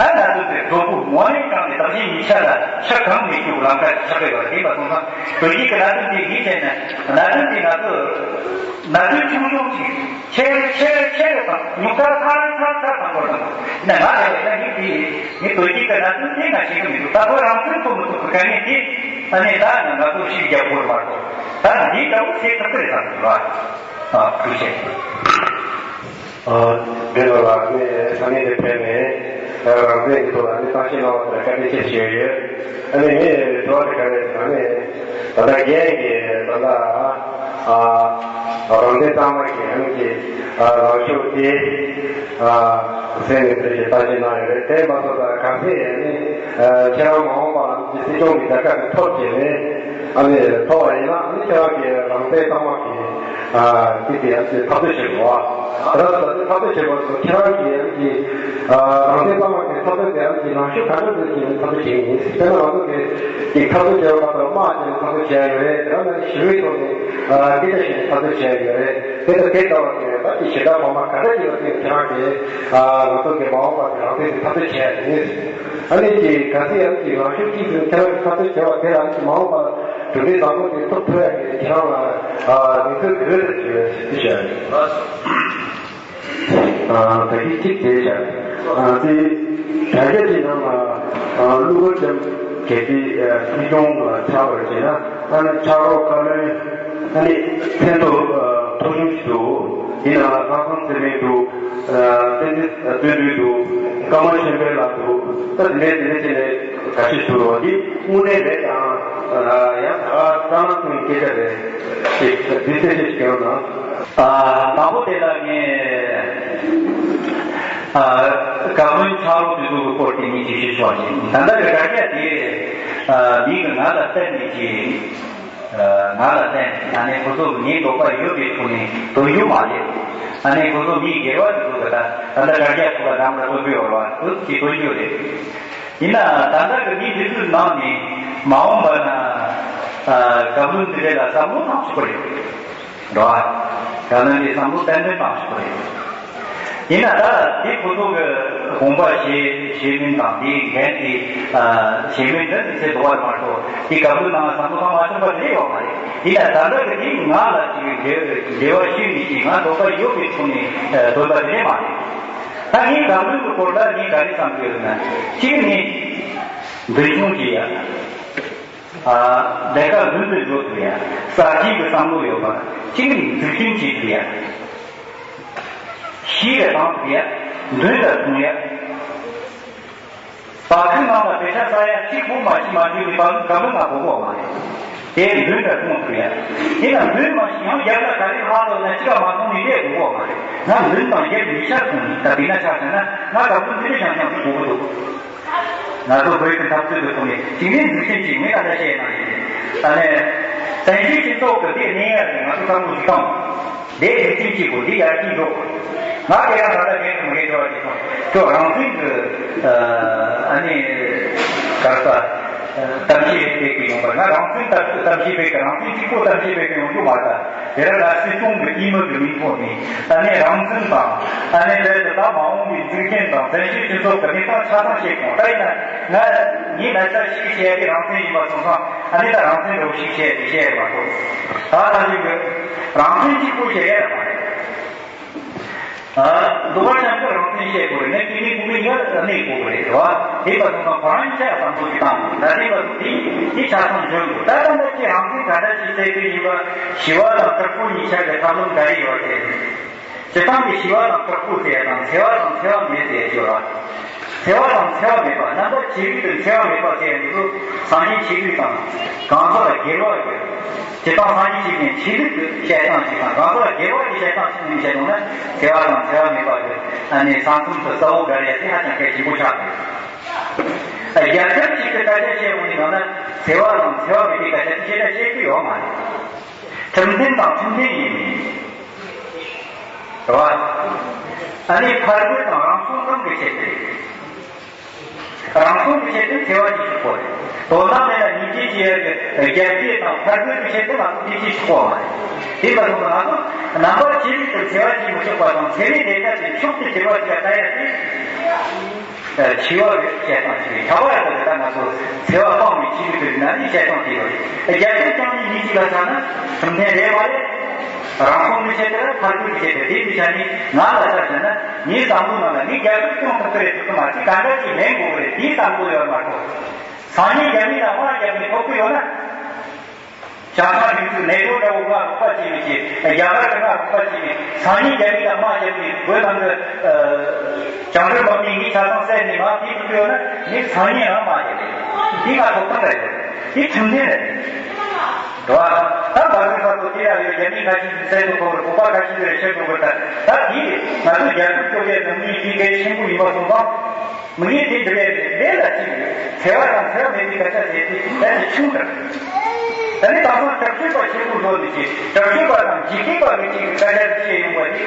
ཨ་ན་ཚོད་དེ་གྲོགས་པོ་ངོ་ནས་བཏང་ནས་བདག་གཞན་གཉིས་ཆ་ལ་ཆ་གང་མི་སྐྱུག་ལམ་ཁ་ཆགས་པའི་བར་དེ་མ་སོང་ཙང་བོད་ཡིག་གི་གནད་དོན་དེ་ཡིད་ཆེས་ནས་གནད་དོན་དེ་ང་ཚོ་གནད་དོན་ཆུང་ཆུང་ཅིག་ཆེ་རུ་ཆེ་རུ་ཆེ་རུ་དང་ཉུང་མཐར་ཚ་རུ་ཚ་རུ་ཚ་དང་པོར་དང་ན་ང་རེ་བ་ཡིན་ན་ངས་དེ་ངས་བོད་ཡིག་གི་གནད་དོན་དེ་ང་ཤེས་ཀྱི་མི་འདུག་ད་ཁོ་རང་ཚོས་ཐུབ་མི་ཐུབ་ཀྱི་དཀའ་ངལ་དེ་ཨ་ནི་ད་ང་ཚོ་ཤིག་རྒྱབ་དགོས་མ་གཏོགས་ད་འདི་ལྟ་བུ་ཚེ་ཐུབ་ཀྱི་རེད་བསམ་གྱི་འདུག་ཨ་ཐུགས་རྗེ་ཆེ། འདི་ལ་ལ་ནི་ས་གནས་དེ་ཕེབས་ནས་རང་བཙན་གྱི་ཐོག་ལ་ནི་གཏམ་བཤད་གནང་བ་དེ་ལ་བཀའ་དྲིན་ཆེ་ཞུ་ཡི་ཡོད། ཨ་ནི་ངས་དྲི་བ་དེ་ག་རེ་ཟེར་ན་ནི་ད་ལྟ་རྒན་གྱིས་ད་ལྟ་རང་བཙན་གཙང་མ་གི་ཨ་ནི་གི་ལངས་ཕྱོགས་དེ་གསན་ནས་དེ་བཞིན་གཏམ་བཤད་གནང་ཡོད་རེད། དེ་མ་གཏོགས་ད་ག་ཚད་ནི་ཁྱེད་རང་མ་འོངས་པ་ལ་ནི་སྲིད་སྐྱོང་གི་རྒྱལ་ཁ་དེ་ཐོབ་བྱས་ནས་ཨ་ནི་ཐོབ་པ་ཡིན་ན་ཨ་ནི་ཁྱེད་རང་གི་རང་བཙན་གཙང་མ་གི་ཨ་དེ་དེ་ཡང་དེ་ཐག་གཅོད་བྱེད་དགོས། ད་ལྟ་དེ་ཐག་གཅོད་བྱེད་པར་ཁྱེད་རང་གིས་ཡང་གི་ཨ་རང་བཙན་གཙང་མ་གི་ཐག་གཅོད་དེ་ཡང་གི་ནང་ཤུགས་ག་འདྲ་འདྲ་ཞིག་ཐག་གཅོད་བྱེད་ཀྱི་ཡིན། དཔེར་ན་ང་ཚོ་གི་གི་ཐག་གཅོད་བྱེད་པ་དང་དམག་བྱས་ནས་ཐག་གཅོད་བྱས་ཡོད་རེད། དེ་ནས་ཞི་བའི་ཐོག་ནས་ཨ་སྐད་ཆ་བཤད་ནས་ཐག་གཅོད་བྱས་ཡོད་རེད། དེ་ལྟ་དེ་ལྟ་བ་དེ་ད་ཀྱི་ཞེ་དྲག་གོང་མ་ག་འདྲ་ཞིག་ལ་བརྟེན་ཁྱེད་རང་གིས་ཨ་ང་ཚོ་གི་མ་འོངས་པ་གི་རང་བཙན་གྱི་ཐག་གཅོད་བྱས་ཡིན། ཨ་ནི་ཀྱི་ག་ཚོད་ཡང་ཀྱི་ལངས་ཕྱོགས་གཅིག་ཏུ་ཁྱེད་རང་གི་ཐག་གཅོད་བྱས་པ་དེ་ལ་ནི་མ་འོངས་པར་གྲུབ་འབྲས་བཟང་པོ་དེ་ཐོབ་ཐུབ་ཡ་གི་ཁྱེད་རང་ལ་ཨ་གནས་ཚུལ་ག་རེ་རེད་ཅེས་ཞུ་ཡ་ཡིན། ཨ་ད་གི་གཅིག་དེ་བྱ། ཨ་དེ་དྲ་རྒྱ་ཀྱི་ནང་ལ་ཨ་གླུ་གར་ལྕམ་གལ་ཏེ་ཨ་སྲིད་སྐྱོང་ལ་ཆགས་པར་བྱས་ན། ཨ་ནི་ཕྱག་རོགས་བཀའ་བློན། ཨ་ནི་མཚན་ཐོ་ཨ་ཐོ་གཞུང་ཞིག་འདུག་དེ་ནང་ལ་ལྷག་བསམ་ཚེ་རིང་འདུག་ཨ་བསྟན་འཛིན་ཨ་བརྩོན་འགྲུས་འདུག་ཀརྨ་ཆོས་འཕེལ་ལགས་འདུག་ད་དེ་འདྲའི་དེ་འདྲའི་བྱས་ནས་ག་ཤེད་ཞུ་རོགས། འདི་དངོས་གནས་རེད་དང་། ཡང་ད་ག་རྩ་ན་ཐུག་སྐད་ཆ་རེད་ཅེས་འདི་གསལ་བཤད་ཞིག་བྱེད་རོགས་གནང་། ཨ་དང་པོ་དེ་ལ་ངས་ཨ་བཀའ་བློན་ཕྱག་རོགས་དེ་ཚོ་གི་སྐོར་དེ་ངས་ཅིག་ཞུ་ཆོག་ཅིག་ད་ལྟ་གི་དྲ་རྒྱ་དེ་ཨ་མི་གི་ང་ལ་བསྟན་ནས་ཅིག་ང་ལ་བརྟེན། ཨ་ནི་ཁོ་ཚོ་ངའི་འདོད་པ་ཡོད་པའི་ཐོག་ནས་འདོན་རྒྱུ་མ་རེད། ཨ་ནི་ཁོ་ཚོ་མིའི་སྒེར་བ་དེ་ཚོ་གི་ད་ད་ལྟ་དྲ་རྒྱ་ཐོག་ལ་འདྲ་མི་འདྲ་འདོན་གི་ཡོད་རེད་བ། དེ་ཚོ་གིས་འདོན་རྒྱུ་རེད། ཡིན་ན་ད་ལྟ་གི་མི་དེ་ཚོའི་ནང་ནས་མ་འོངས་པ་ན་ཨ་བཀའ་བློན་འདི་འདྲ་ལ་བསམ་བློ་བཏང་ཆོག་གི་རེད། འགྲོ་བ། བཀའ་བློན་གྱི་བསམ་བློ་ཏན་ཏན་བཏང་ཆོག་གི་རེད། ཡིན་ན་ད་དེ་ཁོ་ཚོ་གི་དགོངས་པ་བཞེས་བཞེས་མིན་དང་དེའི་འགན་དེ་ཨ་བཞེས་མིན་འདི་དམིགས་བསལ་འདུག་པ་མ་གཏོགས་དེ་བཀའ་བློན་ནང་བསམ་བློ་བཏང་མ་ཐུབ་པ་དེ་ཡོད་མ་རེད། ཡིན་ན་ད་ལྟ་གི་དེ་ང་ལ་ཅིག་འབྲེལ་འབྲེལ་བ་ཞིག་ནི་ཞིག་ང་འདོད་པ་ཡོད་པའི་ཐོག་ནས་ཨ་འདོན་པ་དེ་ལས་མ་རེད། ད་ངས་བཀའ་བློན་གྱི་སྐོར་ལ་ངས་ག་རེ་བསམ་གྱི་ཡོད་ན། གཅིག་ནི་མདུན་མཆོང་བྱེད་ཡ། ཨ་ལས་ཀ་ལྷུན་གྱིས་འགྲུབ་ཐུབ་ཡ། གསར་བརྗེའི་གི་བསམ་བློ་ཡོད་པ། གཅིག་ནི་འཛུགས་སྐྲུན་བྱེད་ཐུབ་ཡ། གཞི་ལ་བཏང་ཐུབ་ཡ། མདུན་ལ་ཐོན་ཡ། བར་སྐབས་ནང་ལ་བེ་ཤ་ས་ཡ་གཅིག་པོ་མ་ཤི་མ་འཇུ་ནི་བར་སྐབས་ལ་ང་གོ་གོ་མ་རེད། དེ་མདུན་ལ་ཐོན་ཐུབ་ཡ། དེ་ལ་མདུན་མ་ཤི་ཡང་རྒྱབ་ལ་ག་རེ་ལྷག་ལོ་ན་ཅི་ག་མ་མཐོང་ནི་དེ་གོ་གོ་མ་རེད། ང་མདུན་དང་རྒྱབ་ཡིག་ཆ་མཐོང་ནི་ད་དེ་ན་ཆ་བཞག་ན་ང་སྐབས་ལ་འདི་འདྲ་ཞང་ཞང་ཞིག་གོ་གོ་འདུག་ང་ཚོ་བོད་ཀྱི་འཐབ་རྩོད་ཀྱི་ཐོག་ནས་གཅིག་ནས་འཛུགས་སྐྲུན་གྱི་མི་ལ་ལ་བཤད་གནང་ཡིན། ད་ནས་བཙན་བྱོལ་སྤྱི་ཚོགས་ཀྱི་དེ་གནས་ཡ་ཟིན་ང་ཚོ་བསམ་བློ་ཞིག་བཏང་། དེ་འཛུགས་སྐྲུན་གྱི་སྒོ་འདི་ཡར་རྒྱས་འགྲོ། ང་དེ་ཡང་ད་ལྟ་རྒན་དུ་མི་རྒན་འགྲོ་བ་ཞིག་སོང་ཁྱོད་རང་བཙན་གྱི་ཨ་ནི་ག་རེ་ཟ་གཏམ་བཤད་སྤེལ་གྱི་ཡོང་པ། ང་རང་བཙན་གཏམ་བཤད་སྤེལ་གྱི་རང་བཙན་གཅིག་པོ་གཏམ་བཤད་སྤེལ་གྱི་ཡོང་རྒྱུ་མ་རེད། དེ་རིང་ང་སྲིད་སྐྱོང་གི་འཐུས་མི་གི་མིང་ཐོག་ནས་ཨ་ནི་རང་བཙན་དང་ཨ་ནི་བོད་དུ་ད་མ་འོངས་པའི་འཛུགས་སྐྲུན་དང་བཙན་བྱོལ་སྤྱི་ཚོགས་ཀྱི་གནས་སྟངས་ཆ་ཚང་བཤད་དགོས། ད་ཡིན་ན་ང་ངའི་ན་ཚ་ཞིག་བཤད་དེ་རང་བཙན་ཡིན་པ་སོང་ཙང་ཨ་ནི་ད་རང་བཙན་འདྲ་བོ་ཞིག་བཤད་དེ་བཤད་ཡོད་མ་གཏོགས། ད་ད་ཅིག་གི་རང་བཙན་གཅིག་པུ་བཤད་ཡ་ཡོད་མ་རེད། ཨ་འདུག་པ་ཅང་གི་རང་བཙན་བཤད་དགོས་རེད། ངས་དེ་ནས་ཁོང་གི་ཡར་གནས་དགོས་རེད་རེད་བ། དེ་བ་སོང་ཙང་ཁོ་རང་ཉིད་ཆ་བསམ་བློ་ཞིག་བཏང་། ད་དེ་བ་སོང་དེ་དེ་ཆ་ཚང་འཇོན་དགོས། ད་ལྟ་འདི་ཅི་རང་བཙན་ག་འདྲ་ཞིག་བཙལ་གི་ཡིན་པ། ཞི་བ་དང་དྲག་པོ་གཉིས་ཆ་གི་ཐབས་ལམ་ག་རེ་ཡོད་དེ། སྤྱི་བཏང་གི་ཞི་བ་དང་དྲག་པོ་ཟེར་ཡ་དང་འཚེ་བ་དང་འཚེ་བ་མེད་ཟེར་ཡ་ཅིག་ཡོད་རེད། འཚེ་བ་དང་འཚེ་བ་མེད་པ། རྣམ་པ་ཇི་སྲིད་དུ་འཚེ་བ་མེད་པ་ཟེར་ཡ་འདི་ཚོ་སངས་རྒྱས་ཆོས་ལུགས་དང་གང་ཟག་ལ་སྒེར་བ་ཡོད། སྤྱི་བཏང་སངས་རྒྱས་ཆོས་ལུགས་ནས་ཆོས་ལུགས་ཀྱི་བཤད་སྟངས་ཤིག་དང་གང་ཟག་ལ་སྒེར་བ་གི་བཤད་སྟངས་ཤིག་ནས་བཤད་ཡོང་ན། འཚེ་བ་དང་འཚེ་བ་མེད་པ་ཡོད། ཨ་ནི་ས་མཚམས་སུ་ས་འོག་བརྒལ་ཡ་དེ་ཧ་ཅང་གལ་ཆེན་པོ་ཆགས་འདུག་རྒྱལ་ཁབ་ཅིག་གི་སྐད་ཆ་བཤད་ཡོང་དུས་ནང་ན་འཚེ་བ་དང་འཚེ་བ་མེད་པའི་སྐད་ཆ་དེ་བཤད་ད་བཤད་རྒྱུ་ཡོད་མ་རེད། ཁྲིམས་མཐུན་དང་ཁྲིམས་མཐུན་ཡིན་མིན། རེད་བ། ཨ་ནི་ཕར་རྒོལ་དང་རང་སྲུང་གང་གི་ཆེད་དུ་རེད། རང་སྲུང་གི་ཆེད་དུ་འཚེ་བ་ཅིག་ཆོག་གོ་རེད། དོ་སྣང་མེད་ལ་ཉེས་ཆད་ཅིག་ཡོད་ཀྱི་རྒྱབ་སྐྱེད་དང་ཕར་རྒོལ་གྱི་ཆེད་དུ་ང་ཚོ་དེ་ཅིག་ཆོག་གོ་མ་རེད། དེ་མ་ཟད་ང་ཚོ་རྣམ་པ་ཇི་སྲིད་དུ་འཚེ་བ་ཅིག་མི་ཆོག་པ་དང་འཚེ་བའི་ལས་ཀ་དེ་མཆོག་ཏུ་གྱུར་པ་ཅིག་ལ་ལྟ་ཡ་དེ། འཆི་བ་རེད་བཤད་སྟངས་ཤིག་རེད། ཁྱབ་པ་ཡོད་པ་དེ་ལྟར་ང་ཚོ་འཚེ་བ་སྤང་བའི་ཆོས་ལུགས་ཀྱི་རིགས་ན་ནི་བཤད་སྟངས་དེ་ཡོད་རེད། རྒྱལ་ཁབ་སྐྱོང་མཁན་མི་གཅིག་ལ་ཆ་ན་གྲུབ་མཐའ་རེད་བ་ལས། རང་སྲུང་གི་ཆེད་དུ་ཕར་རྒོལ་གྱི་ཆེད་དུ་དེ་མི་ཆ་ནི་ང་ལ་ལྟར་བྱས་ན་ངའི་བསམ་བློ་ནང་ལ་ངས་རྒྱལ་ཁབ་སྐྱོང་ཐུབ་ཀྱི་རེད་ཐུབ་ཀྱི་མ་རེད་གང་འདྲ་ཅིག་ལེན་དགོས་ཀྱི་རེད་དེའི་བསམ་བློ་ཡོད་མ་གཏོགས། སང་ཉིན་རྒྱ་མི་ལ་དམག་རྒྱག་ནས་ཐོབ་ཀྱི་ཡོད་ན། བྱང་ཐང་རིག་འཛུགས་ནེ་ཊོ་འདྲ་བོ་ང་རོགས་པ་བྱེད་མི་བྱེད། རྒྱ་གར་གྱིས་ང་རོགས་པ་བྱེད་མི། སང་ཉིན་རྒྱ་མི་ལ་དམག་རྒྱབ་ནས་བོད་ནང་གི་བཅིངས་འགྲོལ་དམག་མིས་ངའི་ཆ་ཚང་བསད་ནས་མར་ཕུད་ཐུབ་ཡོད་ན་ངས་སང་ཉིན་རང་དམག་རྒྱབ་རེད། འདི་ང་ཐོབ་ཐང་རེད། འདི་ཁྲིམས་མཐུན་རེད། རེད་བ། ད་བར་དུ་ས་ཐོ་དེ་ཡང་ཡོད། རྒྱ་མི་ཁ་ཤས་ཀྱིས་བསད་དུ་ཐོག་རེད། བོད་པ་ཁ་ཤས་ཀྱིས་ཤེས་དུ་དགོས། ད་ད་འདི་ང་ཚོ་རྒྱལ་ཁབ་སྐྱོབ་ཡས་ནང་མི་འདི་གལ་ཆེན་པོ་ཡིན་པ་སོང་ཙང་། མི་ངན་དེ་འདྲ་བའི་ལས་ལ་ཅིག་འཚེ་བ་དང་འཚེ་བ་མེད་པའི་སྐད་ཆ་བཤད་དེ་ལས་དེ་ཆུང་དྲགས། ད་ནི་དེང་སང་དྲག་སྤྱོད་པ་ཆེན་པོ་བཟོ་ནས་ཀྱི་དྲག་སྤྱོད་པ་དང་འཇིགས་སྐུལ་པ་གི་ཅིག་གི་སྐད་ཆ་བཤད་ཡོང་བ་རེད།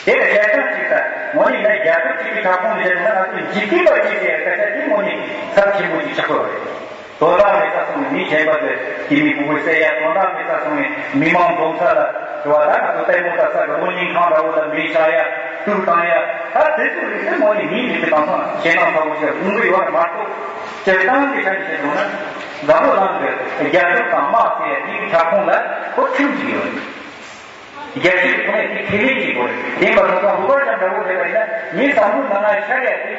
དེ་ལ་བཤད་སྟངས་ཅིག་ད་ངོ་ནས་ཡིན་ན་རྒྱལ་ཁབ་ཅིག་གི་ཁྱབ་ཁོངས་ནས་བཤད་ན་ང་ཚོས་འཇིགས་སྐུལ་པ་ཅིག་ཟེར་སྐད་ཆ་དེ་ངོ་ནས་ཚབས་ཆེན་པོ་ཅིག་ཆགས་ཀྱི་ཡོད་རེད། དོན་དག་མེད་ས་སོང་ནས་མི་གཞན་པ་གི་དེ་མི་སྤུ་གུ་བསད་ཡ། དོན་དག་མེད་ས་སོང་ནས་མི་མང་འཛོམས་ས་ལ་འགྲོ་བ། ད་ང་ཚོ་ལྟད་མོ་ལྟ་ས་གི་གློག་བརྙན་ཁང་འདྲ་བོ་ལ་མེ་བཞག་ཡ། དུག་བཏང་ཡ། ད་དེ་ཚོ་རིགས་དེ་ངོ་ནས་མིའི་མི་ཚེ་དེང་སང་ཞེད་སྣང་ཚ་བོ་ཞིག་ཡོང་གི་ཡོད་རེད་མ་གཏོགས། སྤྱིར་བཏང་གི་ཆ་ནས་བཤད་དགོས་ན། འཛམ་བུ་གླིང་གི་རྒྱལ་ཁབ་དང་དམག་ཟེར་ཡ་དེའི་ཁྱབ་ཁོངས་ལ་ཁོ་ཁྲིམས་ཅིག་ཡོད་རེད། རྒྱལ་སྤྱིའི་ཐོག་ནས་དེ་ཁས་ལེན་བྱེད་དགོས་རེད། དེ་མ་གཏོགས་ཀླུ་མཁར་བྱམས་འདྲ་བོ་བསྡད་པ་ཡིན་ན་ངའི་བསམ་བློའི་ནང་ལ་ཤར་ཡ་དེ་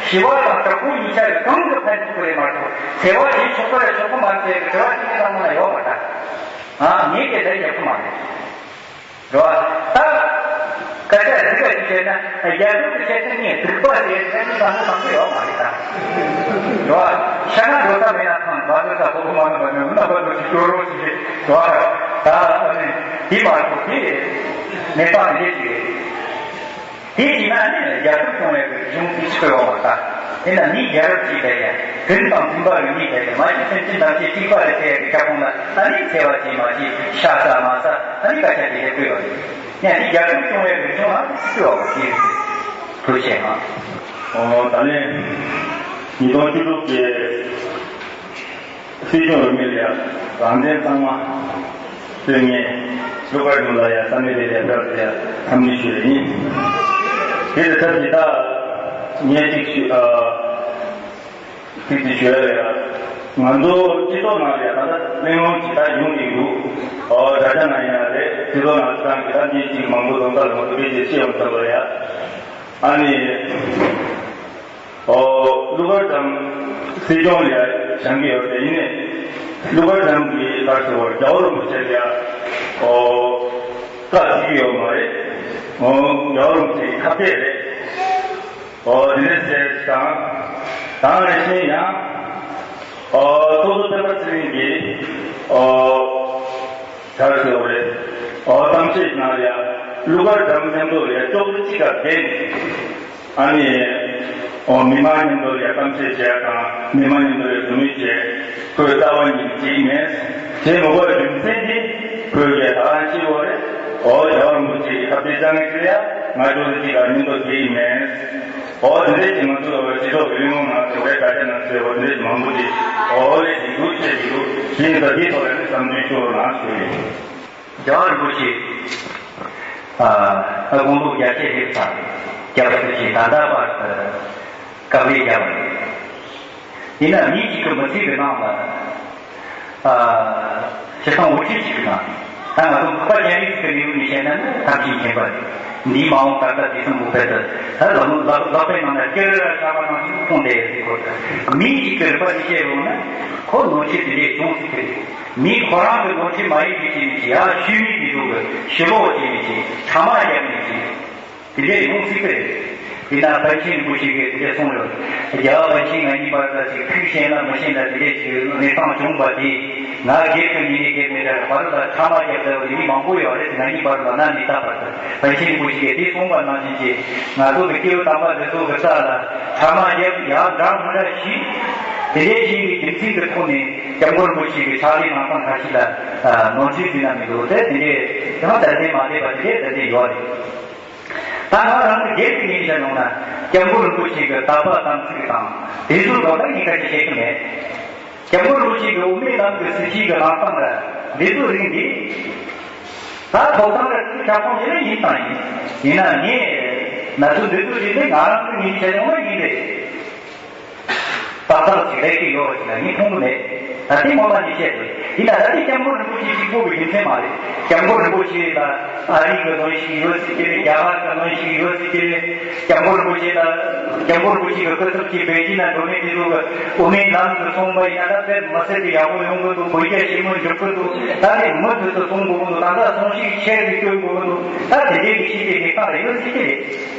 ཞི་བ་དང་དྲག་པོ་གཉིས་ཆ་ལ་གང་གི་ཕན་ཐོགས་ཀྱི་རེད་མ་གཏོགས། འཚེ་བ་བྱེད་ཆོག་གི་རེད་ཆོག་གི་མ་རེད་ཟེར་གི་དྲི་བ་དེ་ངའི་བསམ་བློ་ལ་ཡོད་མ་རེད། ཨ། ངས་དེ་ལས་རྒྱབ་གི་མ་རེད། རེད་བ། ད་སྐད་ཆ་འདི་ག་ཅིག་བཤད་ན་རྒྱལ་ཁབ་ཀྱི་ཆེད་དུ་ངས་སྡིག་པ་བྱས་ཟེར་ནས་བསམ་བློ་བཏང་གི་ཡོད་མ་རེད་ད། རེད་བ། ཤ་ན་འགྲོ་ས་མེད་ན་ཐང་མ་འགྲོ་ས་ཁོ་ཁོ་མ་ནུ་མ་ནུ་རྣམ་པ་ཚོ་ཞིག་སྐྱོ་རོགས་ཞིག་རེད་བ། ད་ཨ་ནི་དེ་མ་གཏོགས་དེ་གནས་སྟངས་དེ་འདྲ་ཞིག་རེད། དེ་ཡིན་ན་ནི་རྒྱལ་ཁབ་སྐྱོང་བའི་རིག་གཞུང་དེ་ཆགས་ཡོད་མ་རེད་ད། དེ་ན་མི་རྒྱལ་རབས་ཅིག་ལས་ཡ་དོན་དང་མཐུན་པ་རིག་གནས་ལས་ཡ་མ་གཞི་སེམས་ཅན་ཐམས་ཅད་གཅིག་པ་རེད་ཟེར་ཡ་གི་ཁྱབ་ཁོངས་ལ་ཨ་ནི་འཚེ་བ་བྱེད་མ་བྱེད། ཤ་ཟ་མ་ཟ། ཨ་ནི་སྐད་ཆ་དེ་འདྲ་བཀོད་ཡོད་རེད། ཡང་དེ་རྒྱལ་ཁབ་སྐྱོང་བའི་རིག་གཞུང་ལ་ཆུད་པ་ཞིག་རེད། ཐུགས་རྗེ་ཆེ་ཨ། ཨོ། ད་ལན་ཉིས་སྟོང་བཅུ་དྲུག་གི་སྲིད་སྐྱོང་འོས་མི་ལ་ཡ་རང་བཙན་གཙང་མ་སྤྲོད་མཁན་ཀླུ་མཁར་བྱམས་ལ་ཡ་ས་གནས་དེ་ལ་ཡ་འཚམས་འདྲི་ཞུ་ཡ་ཡིན། དེ་ལ་ཐབས་ཇི་ལྟར་ངས་ཅིག་ཞུ་ཨ། ཚིག་གཅིག་ཞུ་ཡ་ལ་ཡ། ང་ཚོ་སྤྱི་ཚོགས་ནང་ལ་ཡ་ད་ལྟ་གླེང་སློང་ཇི་ལྟར་ཡོང་གི་འདུག་ཨོ། དྲ་རྒྱ་ནང་ཡིན་ན་རེད། སྤྱི་ཚོགས་ནང་སྤྱི་བཏང་གི་ད་མི་གཅིག་མང་པོ་རྫོང་ཁ་ལ་ང་ཚོ་དཔེ་ཆ་ཤེས་ཡོང་ཚར་བ་ལ་ཡ། ཨ་ནི། ཨོ། ཀླུ་མཁར་བྱམས་སྲིད་སྐྱོང་ལ་ཡ་བཞེངས་ཀྱི་ཡོད་རེད། ཡིན་ནའི་ཀླུ་མཁར་བྱམས་ཀྱིས་ག་རེ་ཟེར་བ། རྒྱལ་བ་རིན་པོ་ཆེ་ལ་ཡ། ཨོ། བཀའ་བརྩི་གི་ཡོད་མ་རེད། ཨོ། རྒྱལ་བ་རིན་པོ་ཆེ་གི་ཐབས་ཤེས་རེད། ཨོ། དེ་འདྲ་ཟེར་དང་། དེ་ནང་བཞིན་ཡང་། ཨོ། ཚོགས་གཙོ་སྤེན་པ་ཚེ་རིང་གིས། ཨོ། ག་རེ་ཟེར་བ་རེད། ཨོ། གཏམ་བཤད་ནང་ལ་ཡ་ཀླུ་མཁར་བྱམས་མཉམ་དུ་ལ་ཡ་ཅོག་ཙེ་གཅིག་སྒང་བསྡད་ནས། ཨ་ནི། ཨོ། མི་མང་མཉམ་དུ་ལ་ཡ་གཏམ་བཤད་བྱས་དང་མི་མང་མཉམ་དུ་ལ་ཡ་བཟོ་མི་བྱས། ཁོས་རྩ་བ་ཉིད་ནས་བྱེད་ཀྱི་མེད། བྱེད་མི་དགོས་པའི་རྒྱུ་མཚན་དེ་ཁོས་ཀྱང་ད་རང་ཤེས་ཡོད་རེད། ཨོ། རྒྱལ་བ་རིན་པོ་ཆེ་གི་ཐབས་ཤེས་རྩ་ངན་ཁྲིད་ཡ་ང་ཅོག་ཙེ་གཅིག་སྒང་མཉམ་དུ་བསྡད་ཀྱི་མེད། ཨོ། དེ་འདྲས་ཀྱི་ང་ཚོའི་སྤྱི་ཚོགས་ཀྱི་གླེང་སློང་ནང་དེ་འདྲའི་དྲ་རྒྱ་ནང་ཟེར་བ་འདི་འདྲས་ཀྱི་མང་པོ་ཅིག་ཨོ་ལེ་ཞིག་འདུག་བཤད་ཀྱི་འདུག་དེ་ཡིན་ཙང་དེའི་ཐོག་ལ་ནི་བསམ་ཚུལ་ཤོད་རོགས་གནང་ཞུ་ཡིན། རྒྱལ་བ་རིན་པོ་ཆེ། ཨ། དགུང་ལོ་བརྒྱད་ཅུ་ལྷག་ཙམ་བརྒྱ་པ་དུས་ཆེན་ད་ལྟ་བར་དུ་དཀའ་ལས་བརྒྱབ་པ་རེད། ཡིན་ན་མི་གཅིག་གི་མི་ཚེ་གི་ནང་ལ། ཨ། སྤྱིར་བཏང་འུ་ཚོ་གཅིག་གི་ནང་། ད་ང་ཚོ་ལུང་པ་རྒྱ་རིགས་ཀྱི་ལེའུ་ནས་བཤད་ན་ནི་ཐམས་ཅད་མཁྱེན་པ་རེད། འདིའི་མ་འོངས་ད་ལྟ་དུས་གསུམ་འོ་ཕེ་ཏི་ད་ལམ་ལག་ལག་པའི་ནང་ན་སྐྱུར་ར་ཤ་བ་ནང་བཞིན་མཐོང་བསྡད་ཡོད་ཟེར་གོ། མི་གཅིག་གི་རིག་པ་ནས་བཤད་ཡོང་ན་ཁོ་ནོར་འཁྲུལ་དེ་འདྲས་བྱུང་སྲིད་ཀྱི་རེད། མི་ཁོ་རང་གི་ནོར་འཁྲུལ་མ་ཡིན་པའི་ཆེད་ནས་ཀྱི་ཡ་ཤུལ་མི་དེ་ཚོ་གི་ཞུ་ལོག་བྱས་ནས་ཀྱི་ཕྲ་མ་བརྒྱབ་ནས་ཀྱི། དེ་འདྲའི་ཡོང་སྲིད་པས། དེ་ན་པཎ་ཆེན་རིན་པོ་ཆེ་གིས་དེ་འདྲ་གསུངས་ཡོད། རྒྱལ་བ་པཎ་ཆེན་ང་གཉིས་བར་ལ་ཅིག་ཐུགས་ཞན་ལ་མི་ཞན་ལ་དེ་འདྲའི་ཅིག་གནས་སྟངས་བྱུང་བ་དེ། ང་སྒེར་གྱི་ངོས་ནས་སྒེར་མི་འདྲ་བར་ལ་ཕྲ་མ་རྒྱབ་བསྡད་པ་ཡིན་མང་པོ་ཡོད་རེད། ང་གཉིས་བར་ལ་ན་ནི་ད་བར་དུ་པཎ་ཆེན་རིན་པོ་ཆེ་གིས་དེ་གསུངས་པ་ནང་བཞིན་གྱི་ང་ཚོ་གི་སྐྱེ་བོ་དམ་པ་འདི་ཚོ་གི་ས་ལ་ཕྲ་མ་རྒྱབ་ཡ་འདྲ་མི་འདྲ་ཞིག་དེ་འདྲའི་ཞིག་གི་རྒྱུ་མཚན་གྱི་ཐོག་ནས་སྐྱབས་མགོན་རིན་པོ་ཆེ་གི་ཕྱག་ལས་གནང་སྟངས་ཁ་ཤས་ལ་ནོར་འཁྲུལ་ཟིན་ན་མི་འདུག་དེ་དེ་འདྲའི་དེ་མ་དར་ལྡན་མ་བསྡད་པ་དེ་འདྲའི་དར་ལྡན་ཡོད་རེད། ད་ང་རང་གི་སྒེར་གྱི་ངོས་ནས་བཤད་ཡོང་ན་སྐྱབས་མགོན་རིན་པོ་ཆེ་གི་དག་པ་དམ་ཚིག་དང་དེ་ཚོའི་ཐོག་ལ་ངས་སྐད་ཆ་བཤད་ཀྱི་མེད། སྐྱབས་མགོན་རིན་པོ་ཆེ་གི་དབུ་མའི་ལམ་གྱི་སྲིད་བྱུས་ཀྱི་གནང་སྟངས་ལ་འདི་ཚོའི་རིགས་འདི་ད་ཐོབ་ཐང་ལ་ཁྱབ་ཁོངས་ཡིན་ན་ཡིན་དང་ཡིན། ཡིན་ན་ངས་ན་ཚོད་འདི་ཚོའི་རིགས་འདི་ང་རང་གི་ངོས་ནས་བཤད་ཡོང་ན་ཡིན་རེད། ཏག་ཏག་ཅིག་ལས་ཀྱི་ཡོད་ཅིག་ལ་ངས་མཐོང་གི་མེད། ད་ལྟའི་ངོ་མ་ནས་བཤད་དགོས། ཡིན་ན་ད་ལྟའི་སྐྱབས་མགོན་རིན་པོ་ཆེ་གཅིག་པོ་གི་རྒྱུ་མཚན་མ་རེད། སྐྱབས་མགོན་རིན་པོ་ཆེ་ལ་ཨ་རི་གི་གནོན་ཤུགས་ཡོད་སྲིད་ཀྱི་རེད། རྒྱ་གར་གི་གནོན་ཤུགས་ཡོད་སྲིད་ཀྱི་རེད། སྐྱབས་མགོན་རིན་པོ་ཆེ་ལ་སྐྱབས་མགོན་རིན་པོ་ཆེ་གི་སྐུ་ཚབ་ཀྱིས་པེ་ཅིན་ན་འགྲོ་མི་དེ་ཚོ་གི་དབུ་མའི་ལམ་དུ་སོང་བ་ཡིན་ན་ད་དཔེ་མི་སྲིད་དུ་ཡག་པོ་ཡོང་གི་འདུག་བོད་རྒྱ་ཞི་མོལ་འགྲུབ་ཀྱི་འདུག་ད་ནི་མུ་མཐུད་དུ་སོང་དགོས་ཀྱི་འདུག་ད་ལྟ་སོང་ཤིག་ཆེར་དུ་སྐྱོད་དགོས་ཀྱི་འདུག་ད་དེ་འདྲའི་གི་ཤེས་པའི་གནས་སྟངས་ལ་ཡོད་སྲིད་ཀྱི་རེད།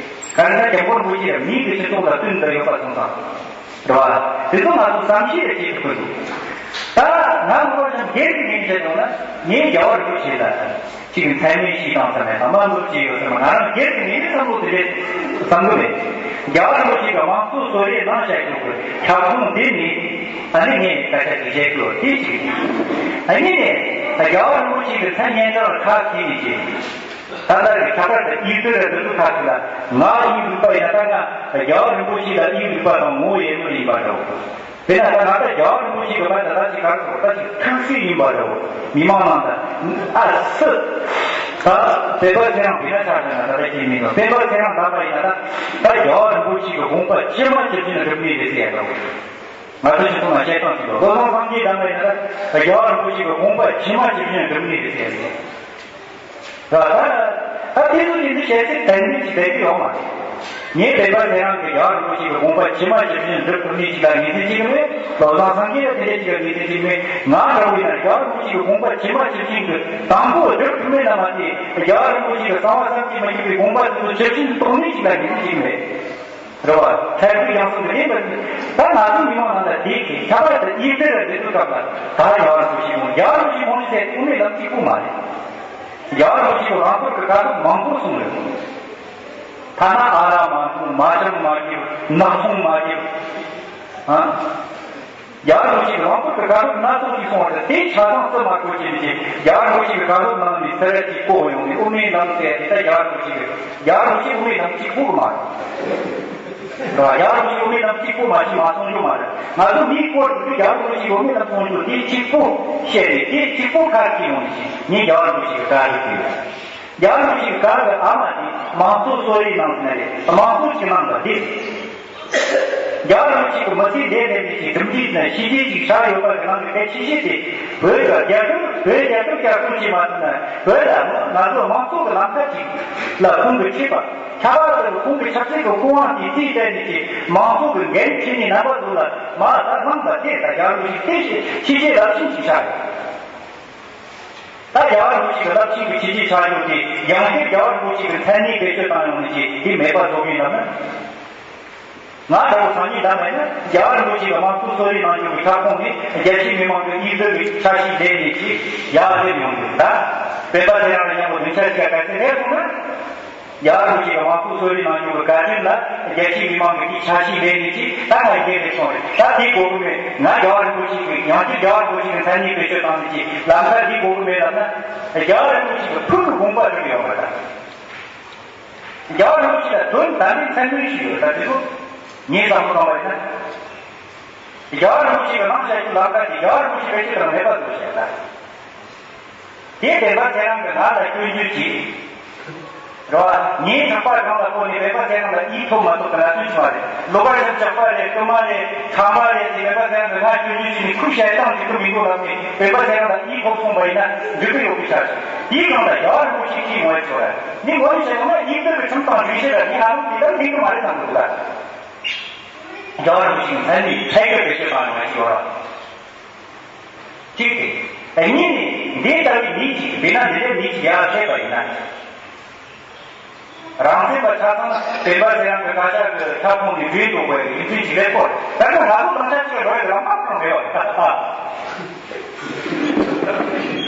གང་ལྟར་སྐྱབས་མགོན་རིན་པོ་ཆེ་ལ་མིའི་གི་སྤྱི་ཚོགས་ལ་བསྟུན་དུ་ཡོད་པ་སོང་ཙང་། རེད་བ། དེ་ཚོ་ང་ཚོ་བསམ་ཤེས་ལ་བྱེད་ཐུབ་ཀྱི་འདུག་ད་ང་ངོ་ཤེས་སྒེར་གྱི་ངོས་བཤད་ཡོང་ན་ངས་རྒྱལ་བ་རིན་པོ་ཆེ་ལ་གཅིག་མཚན་སྨད་ཞིག་བཏང་ས་མེད་དང་དམའ་འབེབས་བྱས་ཡོད་ས་མེད། ང་རང་སྒེར་གྱི་ངོས་ནས་བསམ་བློ་དེ་འདྲས་བསམ་གྱི་མེད། རྒྱལ་བ་རིན་པོ་ཆེ་གི་དམངས་གཙོ་གསོལ་རས་གནང་བྱ་རྒྱུ་གི་ཁྱབ་ཁོངས་འདི་ནི་ཨ་ནི་ངས་སྐད་ཆ་ཅིག་བཤད་དགོས་དེ་གཅིག་ཨ་ནི་ནས་རྒྱལ་བ་རིན་པོ་ཆེ་གི་མཚན་སྙན་གྲགས་ཁ་ཁྱེར་ནས་ཀྱི། ད་ལྟ་གི་ཁྱད་པར་དུ་ཨི་ཟི་རལ་འདི་ཚོ་ཁ་ཅིག་ལ་ང་ཨི་འདུག་པ་ཡིན་ན། ད་ང་རྒྱལ་བ་རིན་པོ་ཆེ་ལ་ཨི་འདུག་པ་དང་ངོ་ཡེ་མི་ཡིན་པ་འདྲ་བོ། དེ་ན་ད་ང་ད་རྒྱལ་བ་རིན་པོ་ཆེ་གི་བར་དུ་ད་ཅིག་གར་སོང་ད་ཅིག་ཐུགས་སྲས་ཡིན་པ་འདྲ་བོ། མི་མང་ནང་ད་ཨ་སི། ད་བོད་པ་ཚེ་རིང་བི་ན་ཆ་བཞག་ན་ད་ལྟ་ཁྱེད་མིན་ནོ། བོད་པ་ཚེ་རིང་ད་པ་ཡིན་ན་ད་ད་རྒྱལ་བ་རིན་པོ་ཆེ་གི་དགོངས་པ་ཇི་མ་ཇི་བཞིན་སྒྲུབ་ནི་རེད་ཟེར་ཡ་འདྲ་བོ། ང་ཚོ་ཅི་ཐུབ་ན་བཤད་སྟངས་ཅིག་འདུག་བློ་བཟང་སངས་རྒྱས་ད་པ་ཡིན་ན་ད་རྒྱལ་བ་རིན་པོ་ཆེ་གི་དགོངས་པ་ཇི་མ་ཇི་བཞིན་སྒྲུབ་ནི་རེད་ཟེར་ཡ་འདྲ་བོ། ད་ད་ད་དེ་ཚོ་དེ་འདི་བཤད་ཚེ་དོན་མེད་ཅིག་བསྡད་ཀྱི་ཡོད་མ་རེད། ངས་བོད་པ་ཚེ་རིང་གི་རྒྱལ་བ་རིན་པོ་ཆེ་གི་དགོངས་པ་ཇི་མ་ཇི་བཞིན་སྒྲུབ་ཐུབ་ནི་ཅིག་ལ་ངེས་འཛིན་བྱེད་ཀྱི་མེད། བློ་བཟང་སངས་རྒྱས་ལ་དེ་འདྲ་ཅིག་ལ་ངེས་འཛིན་བྱེད་ཀྱི་མེད། ང་འདྲ་བོ་ཡིན་ན་རྒྱལ་བ་རིན་པོ་ཆེ་གི་དགོངས་པ་ཇི་མ་ཇི་བཞིན་གྱི་དང་པོ་སྒྲུབ་ཐུབ་མེད་ན་མ་དེ་རྒྱལ་བ་རིན་པོ་ཆེ་གི་གསང་བ་བསམ་གྱིས་མི་ཁྱབ་པའི་དགོངས་པ་དེ་ཚོ་ཇི་བཞིན་རྟོགས་ནི་ཅིག་ལ་ངེས་འཛིན་བྱེད་ཀྱི་མེད། རེད་བ། ཐལ་འགྱུར་ཡང་སོང་གི་ཡིན་པ། ད་ང་ཚོ་མི་མང་ནང་ལ་དེའི་གི་ཁྱད་པར་དུ་ཡིན་ཟེར་བའི་འདི་ཚོ་སྐབས་ལ་ད་རྒྱལ་བ་རིན་པོ་ཆེ་དགོངས། རྒྱལ་བ་རིན་པོ་ཆེ་དགོངས་ནི་ཟེར་དངོས་གནས་ལམ་གཅིག་པུ་མ་རེད། རྒྱལ་བ་རིན་པོ་ཆེ་གི་རང་སྐོར་གི་བཀའ་སློབ་མང་པོ་གསུངས་ཡོད། ཐ་ན་ཨ་རག་མ་འཐུང་། མ་ཆང་མ་རྒྱབ། ནག་ཚོང་མ་རྒྱབ། ཨ། རྒྱལ་བ་རིན་པོ་ཆེ་གི་རང་སྐོར་གི་བཀའ་སློབ་སྣ་ཚོགས་ཤིག་གསུངས་པ་དང་། དེ་ཆ་ཚང་བརྩི་མ་དགོས་ཀྱི་མི་ཤེས། རྒྱལ་བ་རིན་པོ་ཆེ་གི་བཀའ་སློབ་ནང་ནས་ཚུར་ར་ཅིག་བཀོད་ཡོང་ནས་དབུ་མའི་ལམ་ཟེར་དེ་ད་རྒྱལ་བ་རིན་པོ་ཆེ་གི་རྒྱལ་བ་རིན་པོ་ཆེ་དབུ་མའི་ལམ་གཅིག་པུ་མ་རེད། རྒྱལ་བ་རིན་པོ་ཆེ་དབུ་མའི་ལམ་གཅིག་པུ་མ་ཞིག་མ་གསུང་རྒྱུ་མ་རེད། ང་ཚོ་མིའི་སྐོར་དུ་རྒྱལ་བ་རིན་པོ་ཆེ་དབུ་མའི་ལམ་གསུང་རྒྱུ་དེ་གཅིག་པུ་བཤད་དེ་དེ་གཅིག་པུ་ཁ་ཁྱེར་ཡོང་ནས་ངས་རྒྱལ་བ་རིན་པོ་ཆེ་གི་བཀའ་སློབ་དེ་ཡོད། རྒྱལ་བ་རིན་པོ་ཆེ་གི་བཀའ་སློབ་ཨ་མ་དེ་དམངས་གཙོ་གསོལ་རས་གནང་ཟིན་ནི་རེད། དམངས་གཙོ་ཅི་གནང་པ་དེ། རྒྱལ་བ་རིན་པོ་ཆེ་གི་མི་ཚེ་འདས་ནས་མི་ཚེ་གྲུབ་འབྲས་ནི་ཤེས་བྱའི་ཅིག་ཆགས་ཡོད་པ་གི་ནང་གི་གལ་ཆེ་ཤོས་དེ། བོད་ཀྱི་རྒྱལ་ཁབ་བོད་རྒྱལ་ཁབ་བསྐྱར་གསོ་བྱས་མ་ཐུབ་ན། བོད་ལ་ང་ཚོ་དམངས་གཙོ་གི་ལམ་ཁ་ཅིག་ལ་ཁོང་གི་ཆད་པ། ཁྱད་པར་དུ་ཁོང་གི་ཆབ་སྲིད་ཀྱི་སྐུ་དབང་དེ་རྩིས་སྤྲད་ནས་ཀྱི་དམངས་གཙོ་གི་འགན་འཁྱེར་ནས་རྣམ་པ་ཚོ་ལ་མ་ད་གནང་པ་དེ་ད་རྒྱལ་བ་རིན་པོ་ཆེ་དེ་ཆེས་ཆེས་རླབས་ཆེན་ཞིག་ཆགས་ཡོད། ད་རྒྱལ་བ་རིན་པོ་ཆེ་གི་རླབས་ཆེན་གྱི་ཆེས་ཆེས་ཆགས་ཡོད་དེ། ཡང་བསྐྱར་རྒྱལ་བ་རིན་པོ་ཆེ་གི་མཚན་གནས་བེད་སྤྱོད་བཏང་ཡོང་ནས་ཀྱི་དེ་མེད་པ་བཟོ་གི་ཡིན་ལབ་ན། ང་འདྲ་བོ་སང་ཉིན་ད་མེད་ན་རྒྱལ་བ་རིན་པོ་ཆེ་གི་དམངས་གཙོ་གསོལ་རས་གནང་རྒྱུ་གི་ཁྱབ་ཁོངས་ནས་རྒྱལ་སྤྱིའི་མི་མང་གི་ཡིག་གཟུགས་ཀྱི་ཆ་ཤས་ལེན་ནས་ཀྱི་ཡར་སླེབས་ཡོང་གི། ད་བོད་པ་དེ་རང་ལ་མཉམ་པོ་སྡིངས་ཆ་གཅིག་ག་ག་ཚད་སླེབས་སོང་ན། རྒྱལ་བ་རིན་པོ་ཆེ་གི་དམངས་གཙོ་གསོལ་རས་གནང་རྒྱུ་གི་བཀའ་དྲིན་ལ་རྒྱལ་སྤྱིའི་མི་མང་གིས་དེའི་ཆ་ཤས་ལེན་ནས་ཀྱི་ད་ང་རྒྱལ་ལེགས་སོང་རེད། ད་དེ་དགོས་ཀྱི་མེད། ང་རྒྱལ་བ་རིན་པོ་ཆེ་གི་ཡང་བསྐྱར་རྒྱལ་བ་རིན་པོ་ཆེ་གི་མཚན་གནས་བེད་སྤྱོད་བཏང་ནས་ཀྱི་ལམ་ཁ་དེ་དགོས་ཀྱི་མེད་ལབ་ན། རྒྱལ་བ་རིན་པོ་ཆེ་གི་ཐུགས་ཀྱི་དགོངས་པ་སྒྲུབ་ཡོང་བ་དང་། རྒྱལ་བ་རིན་པོ་ཆེ་ལ་དོན་དམ་པའི་མཚན་སྨོད་ཞུས་ཡོད། ད་དེ་ཚོ་ངས་བསམ་བློ་བཏང་བ་ཡིན་ན། རྒྱལ་བ་རིན་པོ་ཆེ་གི་གནང་བྱ་རྒྱུ་ལམ་ཁ་དེ་རྒྱལ་བ་རིན་པོ་ཆེ་བེད་སྤྱོད་དང་མེད་པ་བཟོ་བྱས་ད། དེ་བསྟན་པ་ཚེ་རིང་གི་ང་ལ་སྐྱོན་བརྗོད་ཀྱིས། རེད་བ། ངའི་ཚགས་པར་སྒང་ལ་བཀོད་ནས་བསྟན་པ་ཚེ་རིང་ལ་ཡིད་ཐོབ་མ་ཐོབ་ཀྱི་ན་ཚོད་བྱུང་བ་རེད། ལོ་པ་རེད། ལྕགས་པ་རེད། རྐུན་མ་རེད། ཁྲམ་པ་རེད་ཅེས་བསྟན་པ་ཚེ་རིང་གི་ང་སྐྱོན་བརྗོད་བྱས་ནས་ཁུར་བྱས་སྟངས་འགྲིག་གི་མི་འདུག་ལབ་ནས་བསྟན་པ་ཚེ་རིང་ལ་ཡིད་ཐོབ་སོང་བ་ཡིན་ན་འགྲིག་གི་ཡོད་པའི་ཆ་རེད། དེའི་སྒང་ལ་རྒྱལ་བ་རིན་པོ་ཆེ་གིས་ངོ་ཡི་ཆོག་ར། ནི་ངོ་ཡི་བྱས་སོང་ན་ཡིད་ཐོབ་ཀྱི་ཁྲིམས་དང་སྒྲིག་གཞི་ལ་ནི་ང་རང་དེ་ལྟར་འགྲིག་གི་མ་རེད་བསམ་གི་འདུག་ལ། རྒྱལ་བ་རིན་པོ་ཆེའི་མཚན་ནས་ཕལ་སྐད་བེད་སྤྱོད་བཏང་ཡོང་བ་ཞིག་ཡོད་ར། གཅིག་སྟེ། གཉིས་ནི་འདི་ལྟ་བུའི་མི་གཅིག་དཔེར་ན་འདི་འདྲའི་མི་གཅིག་ཡར་སླེབས་པ་ཡིན་ན། རང་བཙན་པ་ཆ་ཚང་བསྟན་པ་ཚེ་རིང་གི་བཀའ་ཤག་གི་ཁྱབ་ཁོངས་ནས་བྲོས་འགྲོ་དགོས་པའི་རྒྱུ་མཚན་ཅིག་ལས་སྐོར། ད་ནི་ང་ཚོ་དམ་བཅའ་གཅིག་ལ་འགྲོ་ཡག་ལམ་ཁ་ཁོ་རང་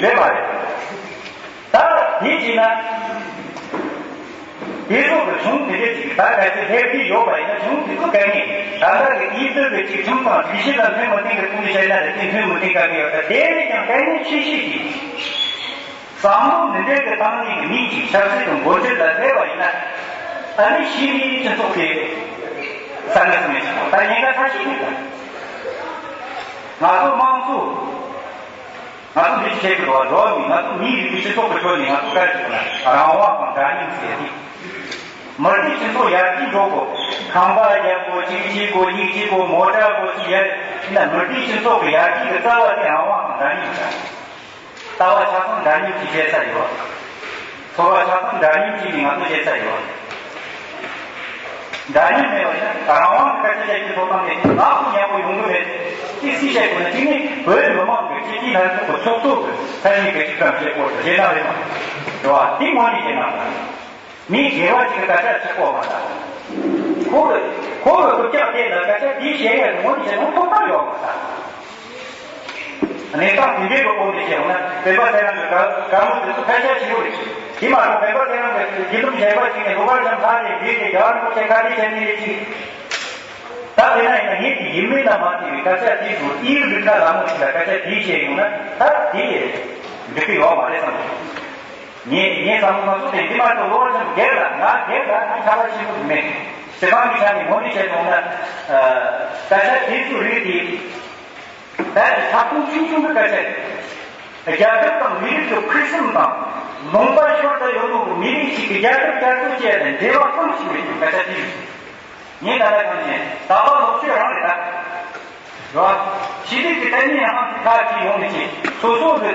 མེད་པ་རེད། རེད་མ་རེད། ད་དེ་བྱས་ན། དེ་ཚོ་གི་གཞུང་དེ་འདྲ་ཅིག་ད་གལ་སྲིད་སླེབས་ཀྱི་ཡོད་པ་ཡིན་ན་གཞུང་དེ་ཚོ་གལ་ངེས་ད་ལྟ་གི་ཡིག་ཚོས་ཀྱི་ཅིག་ཁྲིམས་དང་སྒྲིག་གཞི་ལ་མཐུན་མི་མཐུན་གྱི་ཐོག་ནས་བཤད་ན་རེད་དེ་མཐུན་མི་མཐུན་ག་གི་ཡོད་ད་དེ་ནས་ཀྱང་གལ་ངེས་ཆེ་ཤོས་ཀྱི་བསམ་བློ་འདི་འདྲ་གི་བཏང་ནས་གི་མི་གཅིག་ཆབ་སྲིད་དུ་འགོ་ཁྲིད་ལ་སླེབས་པ་ཡིན་ན་ཨ་ནི་ཕྱི་མིའི་སྤྱི་ཚོགས་ཀྱི་ས་ངན་སོང་ཡོད་ཅིག་ད་ཉེན་ཁ་ཁ་ཤས་ཡོད་ད་ང་ཚོ་དམངས་གཙོ། ང་ཚོ་འདི་བྱེད་དགོས་པ་འགྲོ་བ་མིན། ང་ཚོ་མིའི་རིགས་ཀྱི་སྤྱི་ཚོགས་ཀྱི་ཁྲོད་ནས་ང་ཚོ་བཀའ་ཁྲིད་པ་ན་རང་དབང་དང་འདྲ་མཉམ་ཟེར་ཏེ། མི་རིགས་སྤྱི་ཚོགས་ཡར་རྒྱས་འགྲོ་དགོས། ཁང་པ་རྒྱག་དགོས། གཅིག་བྱེད་དགོས། གཉིས་བྱེད་དགོས། མོ་ཊ་དགོས་ཅིག་ཡར་ཡིན་ན་མི་རིགས་སྤྱི་ཚོགས་ཀྱི་ཡར་རྒྱས་ཀྱི་རྩ་བ་དེ་རང་དབང་དང་འདྲ་མཉམ་རེད། ལྟ་བ་ཆ་ཚང་འདྲ་མཉམ་གྱི་བྱེད་ས་ཡོད། ཚོར་བ་ཆ་ཚང་འདྲ་མཉམ་གྱི་ནི་ང་ཚོ་བྱེད་ས་ཡོད། འདྲ་མཉམ་མེད་པ་ཡིན་ན་རང་དབང་གི་སྐད་ཆ་བཤད་རྒྱུའི་ཐོབ་ཐང་མེད། ང་ཚོ་ཉམས་པོ་ཡོང་གི་མེད། ཅི་སྲིད་བཤད་དགོས་ན་གཅིག་ནི་བོད་མི་མང་གི་སྤྱི་འཐུས་ལྷན་ཚོགས་ཀྱི་ཚོགས་གཙོ་གི་མཚན་གནས་གི་ཅིག་ཙམ་བཤད་སྐོར་དུ་བྱེད་ན་རེད་མ་རེད་བ། འདི་ངོ་ནས་བཤད་ན་མི་དགེ་བ་ཅིག་གི་སྐད་ཆ་ཅིག་གོ་མ་ད། ཁོ་གི་ཁོ་གི་རྐུབ་བཀྱག་དེ་ལ་སྐད་ཆ་འདི་བཤད་ཡ་ངོ་ནས་བཤད་ན་ཐོབ་ཐང་ཡོད་མ་ད། གནས་སྟངས་དེ་འདྲའི་གི་སྐོར་ནས་བཤད་ཡོང་ན་བོད་པ་ཚེ་རིང་གི་བཀའ་བཀའ་མོལ་དེ་ཚོ་ཕལ་ཆེར་ཞིག་ཡོད་རེད། དེ་མ་གཏོགས་མེད་པར་དེ་རང་གི་དགེ་འདུན་གཞན་པ་ཞིག་གིས་ལོ་བར་ཙམ་ལྷག་ནས་འདིར་དེ་རྒྱལ་བ་རིན་པོ་ཆེ་བཀའ་དྲིན་ཆེ་ནི་རེད་ཅིག་ད་དེ་ན་ཡིན་ན་ངེད་ཀྱི་ཡིན་མིན་ལ་མ་ལྟོས་པའི་སྐད་ཆ་དེ་ཚོ་ཨིན་རུ་ཁ་ལ་མོ་ཞིག་ལ་སྐད་ཆ་དེ་བཤད་ཡོང་ན་ད་དེ་འགྲིག་གི་ཡོད་མ་རེད་བསམ་གྱི། ངས་ངས་བསམ་བློ་ང་ཚོ་དེ་འདི་མ་གཏོགས་ལོ་བར་ཙམ་སྒེར་ལ་ང་སྒེར་ལ་ང་ཁྱད་པར་ཆེན་པོ་མེད། སྤྱི་བཏང་གི་ཆ་ནས་ངོ་ནས་བཤད་སོང་ན། སྐད་ཆ་དེ་ཚོའི་རིགས་དེ་ད་ལྟ་ས་ཁོངས་ཆུང་ཆུང་གི་སྐད་ཆ་རེད། རྒྱལ་ཁབ་དང་མི་རིགས་ཀྱི་ཕུགས་བསམ་དང་ལུང་པ་ཤོར་དུ་ཡོད་ནོ་གི་མི་རིགས་ཤིག་གི་རྒྱལ་ཁབ་བསྐྱར་གསོ་བྱས་ནས་འབྲེལ་བ་ཙམ་ཞིག་མེད་ཀྱང་སྐད་ཆ་དེ་རེད། ངས་ད་ལྟ་གང་བྱས་ད་བར་ལོག་སྤྱོད་རང་རེད་ད། རེད་བ། ཕྱི་རིགས་ཀྱི་ལྟ་ཉིན་ཡང་ཁག་ཅིག་ཡོང་མི་ཆེ། སོ་སོ་གི་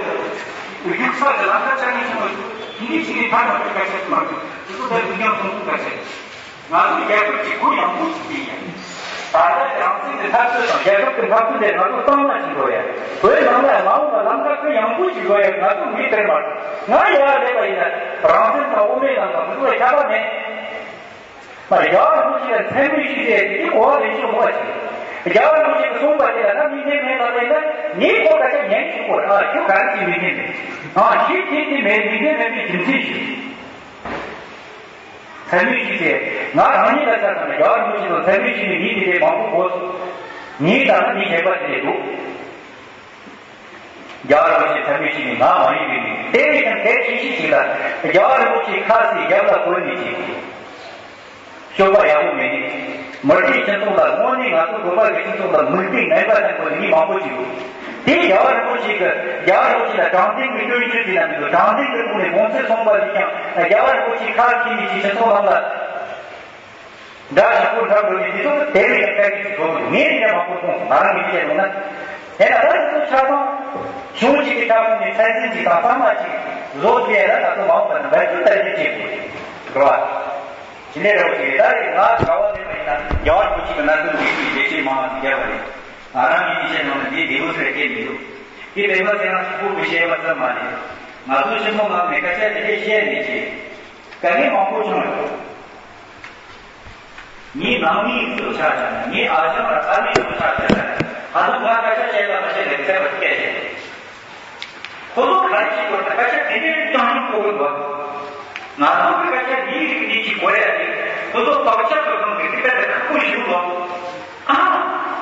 ཡུགས་ས་གི་ལམ་ཁ་ཆ་ནས་བྱུང་བ་དེ་འདྲའི་ཞིག་ནས་ཐར་མ་ཐུབ་པ་ཞིག་མ་རེད། དེ་ཚོ་ད་དུང་ཡང་མཐོང་ཐུབ་པ་ཞིག་ང་ཚོ་རྒྱལ་ཁབ་ཀྱི་གུ་ཡངས་པོ་ཞིག་ཡིན་ཡང་། ད་ལྟ་རང་བཙན་གྱི་འཐབ་རྩོད་དང་རྒྱལ་ཁབ་ཀྱི་འཐབ་རྩོད་དེ་ང་ཚོ་གཙང་མ་ཞིག་དགོས་ཡ། བོད་ནང་ལ་མ་འོངས་པ་ལམ་ཁ་གུ་ཡངས་པོ་ཞིག་དགོས་ཡ། ང་ཚོ་མི་དེར་མ་ང་ཡར་སླེབས་པ་ཡིན་ན་རང་བཙན་དང་དབུ་མའི་ལམ་དང་འདི་ཚོ་ལ་ཁྱད་པར་མེད། མ་རེད། རྒྱལ་བ་རིན་པོ་ཆེ་ལ་མཚན་སྨད་ཞུས་ཏེ་དེ་གོ་བ་ལེན་ཆོག་མོ་བ་ཞིག་རྒྱལ་བ་རིན་པོ་ཆེ་གིས་གསུངས་པ་དེ་ལ་ང་མི་མཁྱེན་མེད་ལ་ལ་ཡིན་ན་ངའི་སྐོར་སྐད་ཆ་ཉན་ཆོག་གོ་ཨ་ཁྱོད་ག་རེ་བྱེད་མི་མཁྱེན་མེད། ཨ་ཞིག་དེ་དེ་མེད་མི་མཁྱེན་མེད་པའི་རྒྱུ་མཚན་ཞིག་མཚན་སྨད་ཞུས་ཏེ་ང་རང་ཉིད་ལ་ཆ་བཞག་ན་རྒྱལ་བ་རིན་པོ་ཆེ་ལ་མཚན་སྨད་ཞུས་ནས་མི་དེ་འདྲའི་མང་པོ་གོ་སོང་། ངས་ད་ལྟ་མི་གཞན་པ་དེ་ལས་འདུག་རྒྱལ་བ་རིན་པོ་ཆེ་མཚན་སྨད་ཞུས་ནས་ང་མ་ཡིན་པའི་མི་དེ་བས་ཀྱང་གལ་ཆེ་ཤོས་ཤིག་ལ་རྒྱལ་བ་རིན་པོ་ཆེ་ཁ་སའི་རྒྱབ་ལ་བཀོད་ནས་ཅིག་སྤྱོད་པ་ཡག་པོ་མེད་ནས་མི་རིགས་སྤྱི་ཚོགས་ལ་དངོས་གནས་ང་ཚོ་བོད་པ་གི་སྤྱི་ཚོགས་ལ་མིག་དཔེ་ངན་པ་ཅན་པོ་ནི་མི་མང་པོ་ཅིག་ཡོད། དེ་རྒྱལ་བ་རིན་པོ་ཆེ་གི་རྒྱལ་བ་རིན་པོ་ཆེ་ལ་དྲང་བདེན་གྱི་སྐྱོན་བརྗོད་ཅིག་ན་མི་འདུག་དྲང་བདེན་གྱི་ཐོག་ནས་དགོངས་ཚུལ་གསུངས་པ་ལས་ཀྱང་རྒྱལ་བ་རིན་པོ་ཆེ་ཁ་ཁྱེར་ནས་ཅིག་སྤྱི་ཚོགས་ནང་ལ། འདྲ་ཞིག་པོ་འཁྲབ་འགྲོ་ནས་དེ་ཚོ་དེ་བས་ཀྱང་དཀའ་ངལ་ཞིག་བཟོ་དགོས། ངས་འདི་འདྲ་མང་པོ་མཐོང་སོང་། ང་རང་གིས་བཤད་འདུག་ན། དེ་ལ་ད་དེ་ཚོ་ཆ་ཚང་གཞུང་གཅིག་གི་ཁྱབ་ཁོངས་ནས་ཚད་འཛིན་གཅིག་དང་གཙང་མ་གཅིག་བཟོ་དགོས་ལ་ད་དུང་མ་འོངས་པ་ན་འབད་བརྩོན་ལྟར་གྱིས་བྱེད་དགོས་རེད་བ། དེ་འདྲའི་རེ་བ་ཞིག་རེད། ད་རེས་ང་ག་བ་ལེན་པ་ཡིན་ན་རྒྱལ་བ་རིན་པོ་ཆེ་གི་གནད་དོན་འདི་ཞིག་ལས་བྱེད་མང་བ་ཞིག་བརྒྱབ་པ་རེད། ང་རང་གིས་འདི་བཤད་ནང་ན་འདི་བདེ་བོ་ཟེར་སྐད་མི་འདུག་དེ་བས་མ་ཟེར་ན་ཕྱུག་པོ་གི་བཤད་པ་ཙམ་མ་རེད། ང་ཚོ་སྤྱི་ཚོགས་ནང་ནས་སྐད་ཆ་དེ་འདྲས་བཤད་ནས་བྱས། དཀའ་ངལ་མང་པོ་བྱུང་ཡོད། ངའི་ནང་མི་ཡིན་ཚུལ་ཆ་བཞག་ན་ངའི་ཨ་ཅག་ལ་ཨ་མའི་ཚུལ་ཆ་བཞག་ན་ད་དུང་ང་སྐད་ཆ་བཤད་ལ་མ་བཤད་ལ་བསམ་པ་སྐད་ཆ། ཁོ་ཚོ་ག་རེ་བྱེད་དགོས་ན་སྐད་ཆ་དེ་འདྲའི་རྐྱང་རྐྱང་གོ་གི་འདུག་ང་ཚོ་གི་སྐད་ཆ་འདིའི་རིགས་འདི་ཅིག་གོ་ཡ་དེ་ཁོ་ཚོ་བག་ཆགས་ཀྱི་སྒང་གི་དེ་ལྟར་དུ་ཁག་པོ་ཞིག་འདུག་ཨ།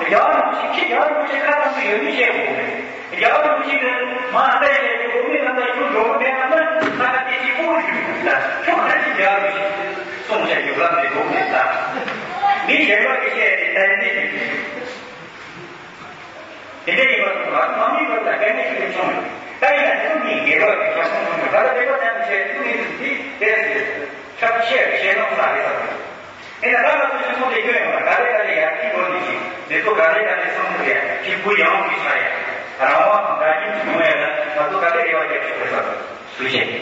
རྒྱལ་བ་རིན་པོ་ཆེ་ཁྱེད་རྒྱལ་བ་རིན་པོ་ཆེ་ཁ་ཐམ་དུ་ཡོད་མི་བཤད་དགོས་མེད། རྒྱལ་བ་རིན་པོ་ཆེ་གི་མ་ལྟ་བཤད་ཀྱི་འོ་མའི་ནང་ལ་ཁྱོད་འགྲོ་གི་མེད་ན་ན་ཁ་ཁ་དེ་ཅིག་ཕོག་ཞུ་ད་ཁྱོད་ཁ་ཅིག་རྒྱལ་བ་རིན་པོ་ཆེ་གསུང་བཤད་རྒྱུ་ལམ་དེ་འགྲོ་མེད་ད། མི་གཞན་པ་གི་བཤད་དེ་ད་ནི་དེ་འདྲ་ཡིན་པ་དང་ང་ཚོ་ནང་མི་བར་ལ་དཀའ་ངལ་ཞིག་བྱུང་ཡོད། ད་ཡིན་ན་དེ་ཚོ་མི་སྒེར་བ་གི་ཁྱབ་ཁོངས་ཡོང་གི་ད་ལྟ་དེ་པ་ཙམ་བཤད་དེ་ཚོ་མི་ཚོ་དེ་དེ་ཁྱབ་ཆེ་བཤད་ན་ཁོ་ན་རེད་ས་རེད། དེ་ནས་ད་ང་ཚོ་སྤྱི་ཚོགས་ལས་སྐྱོན་ཡོང་བ་ག་རེ་ག་རེ་ཡར་རྒྱས་འགྲོ་ནས་ཤིག་དེ་ཚོ་ག་རེ་ག་རེ་བསམ་བློ་ཡར་ཞིག་བུ་ཡང་གི་ཆ་ཡ་རང་དབང་དང་དགའ་སྐྱིད་ཀྱི་ཡོང་ཡ་ལ་ང་ཚོ་ག་རེ་རེ་བ་རྒྱབ་ཆོག་རེད་ས་རེད། ཐུགས་རྗེ་ཆེ།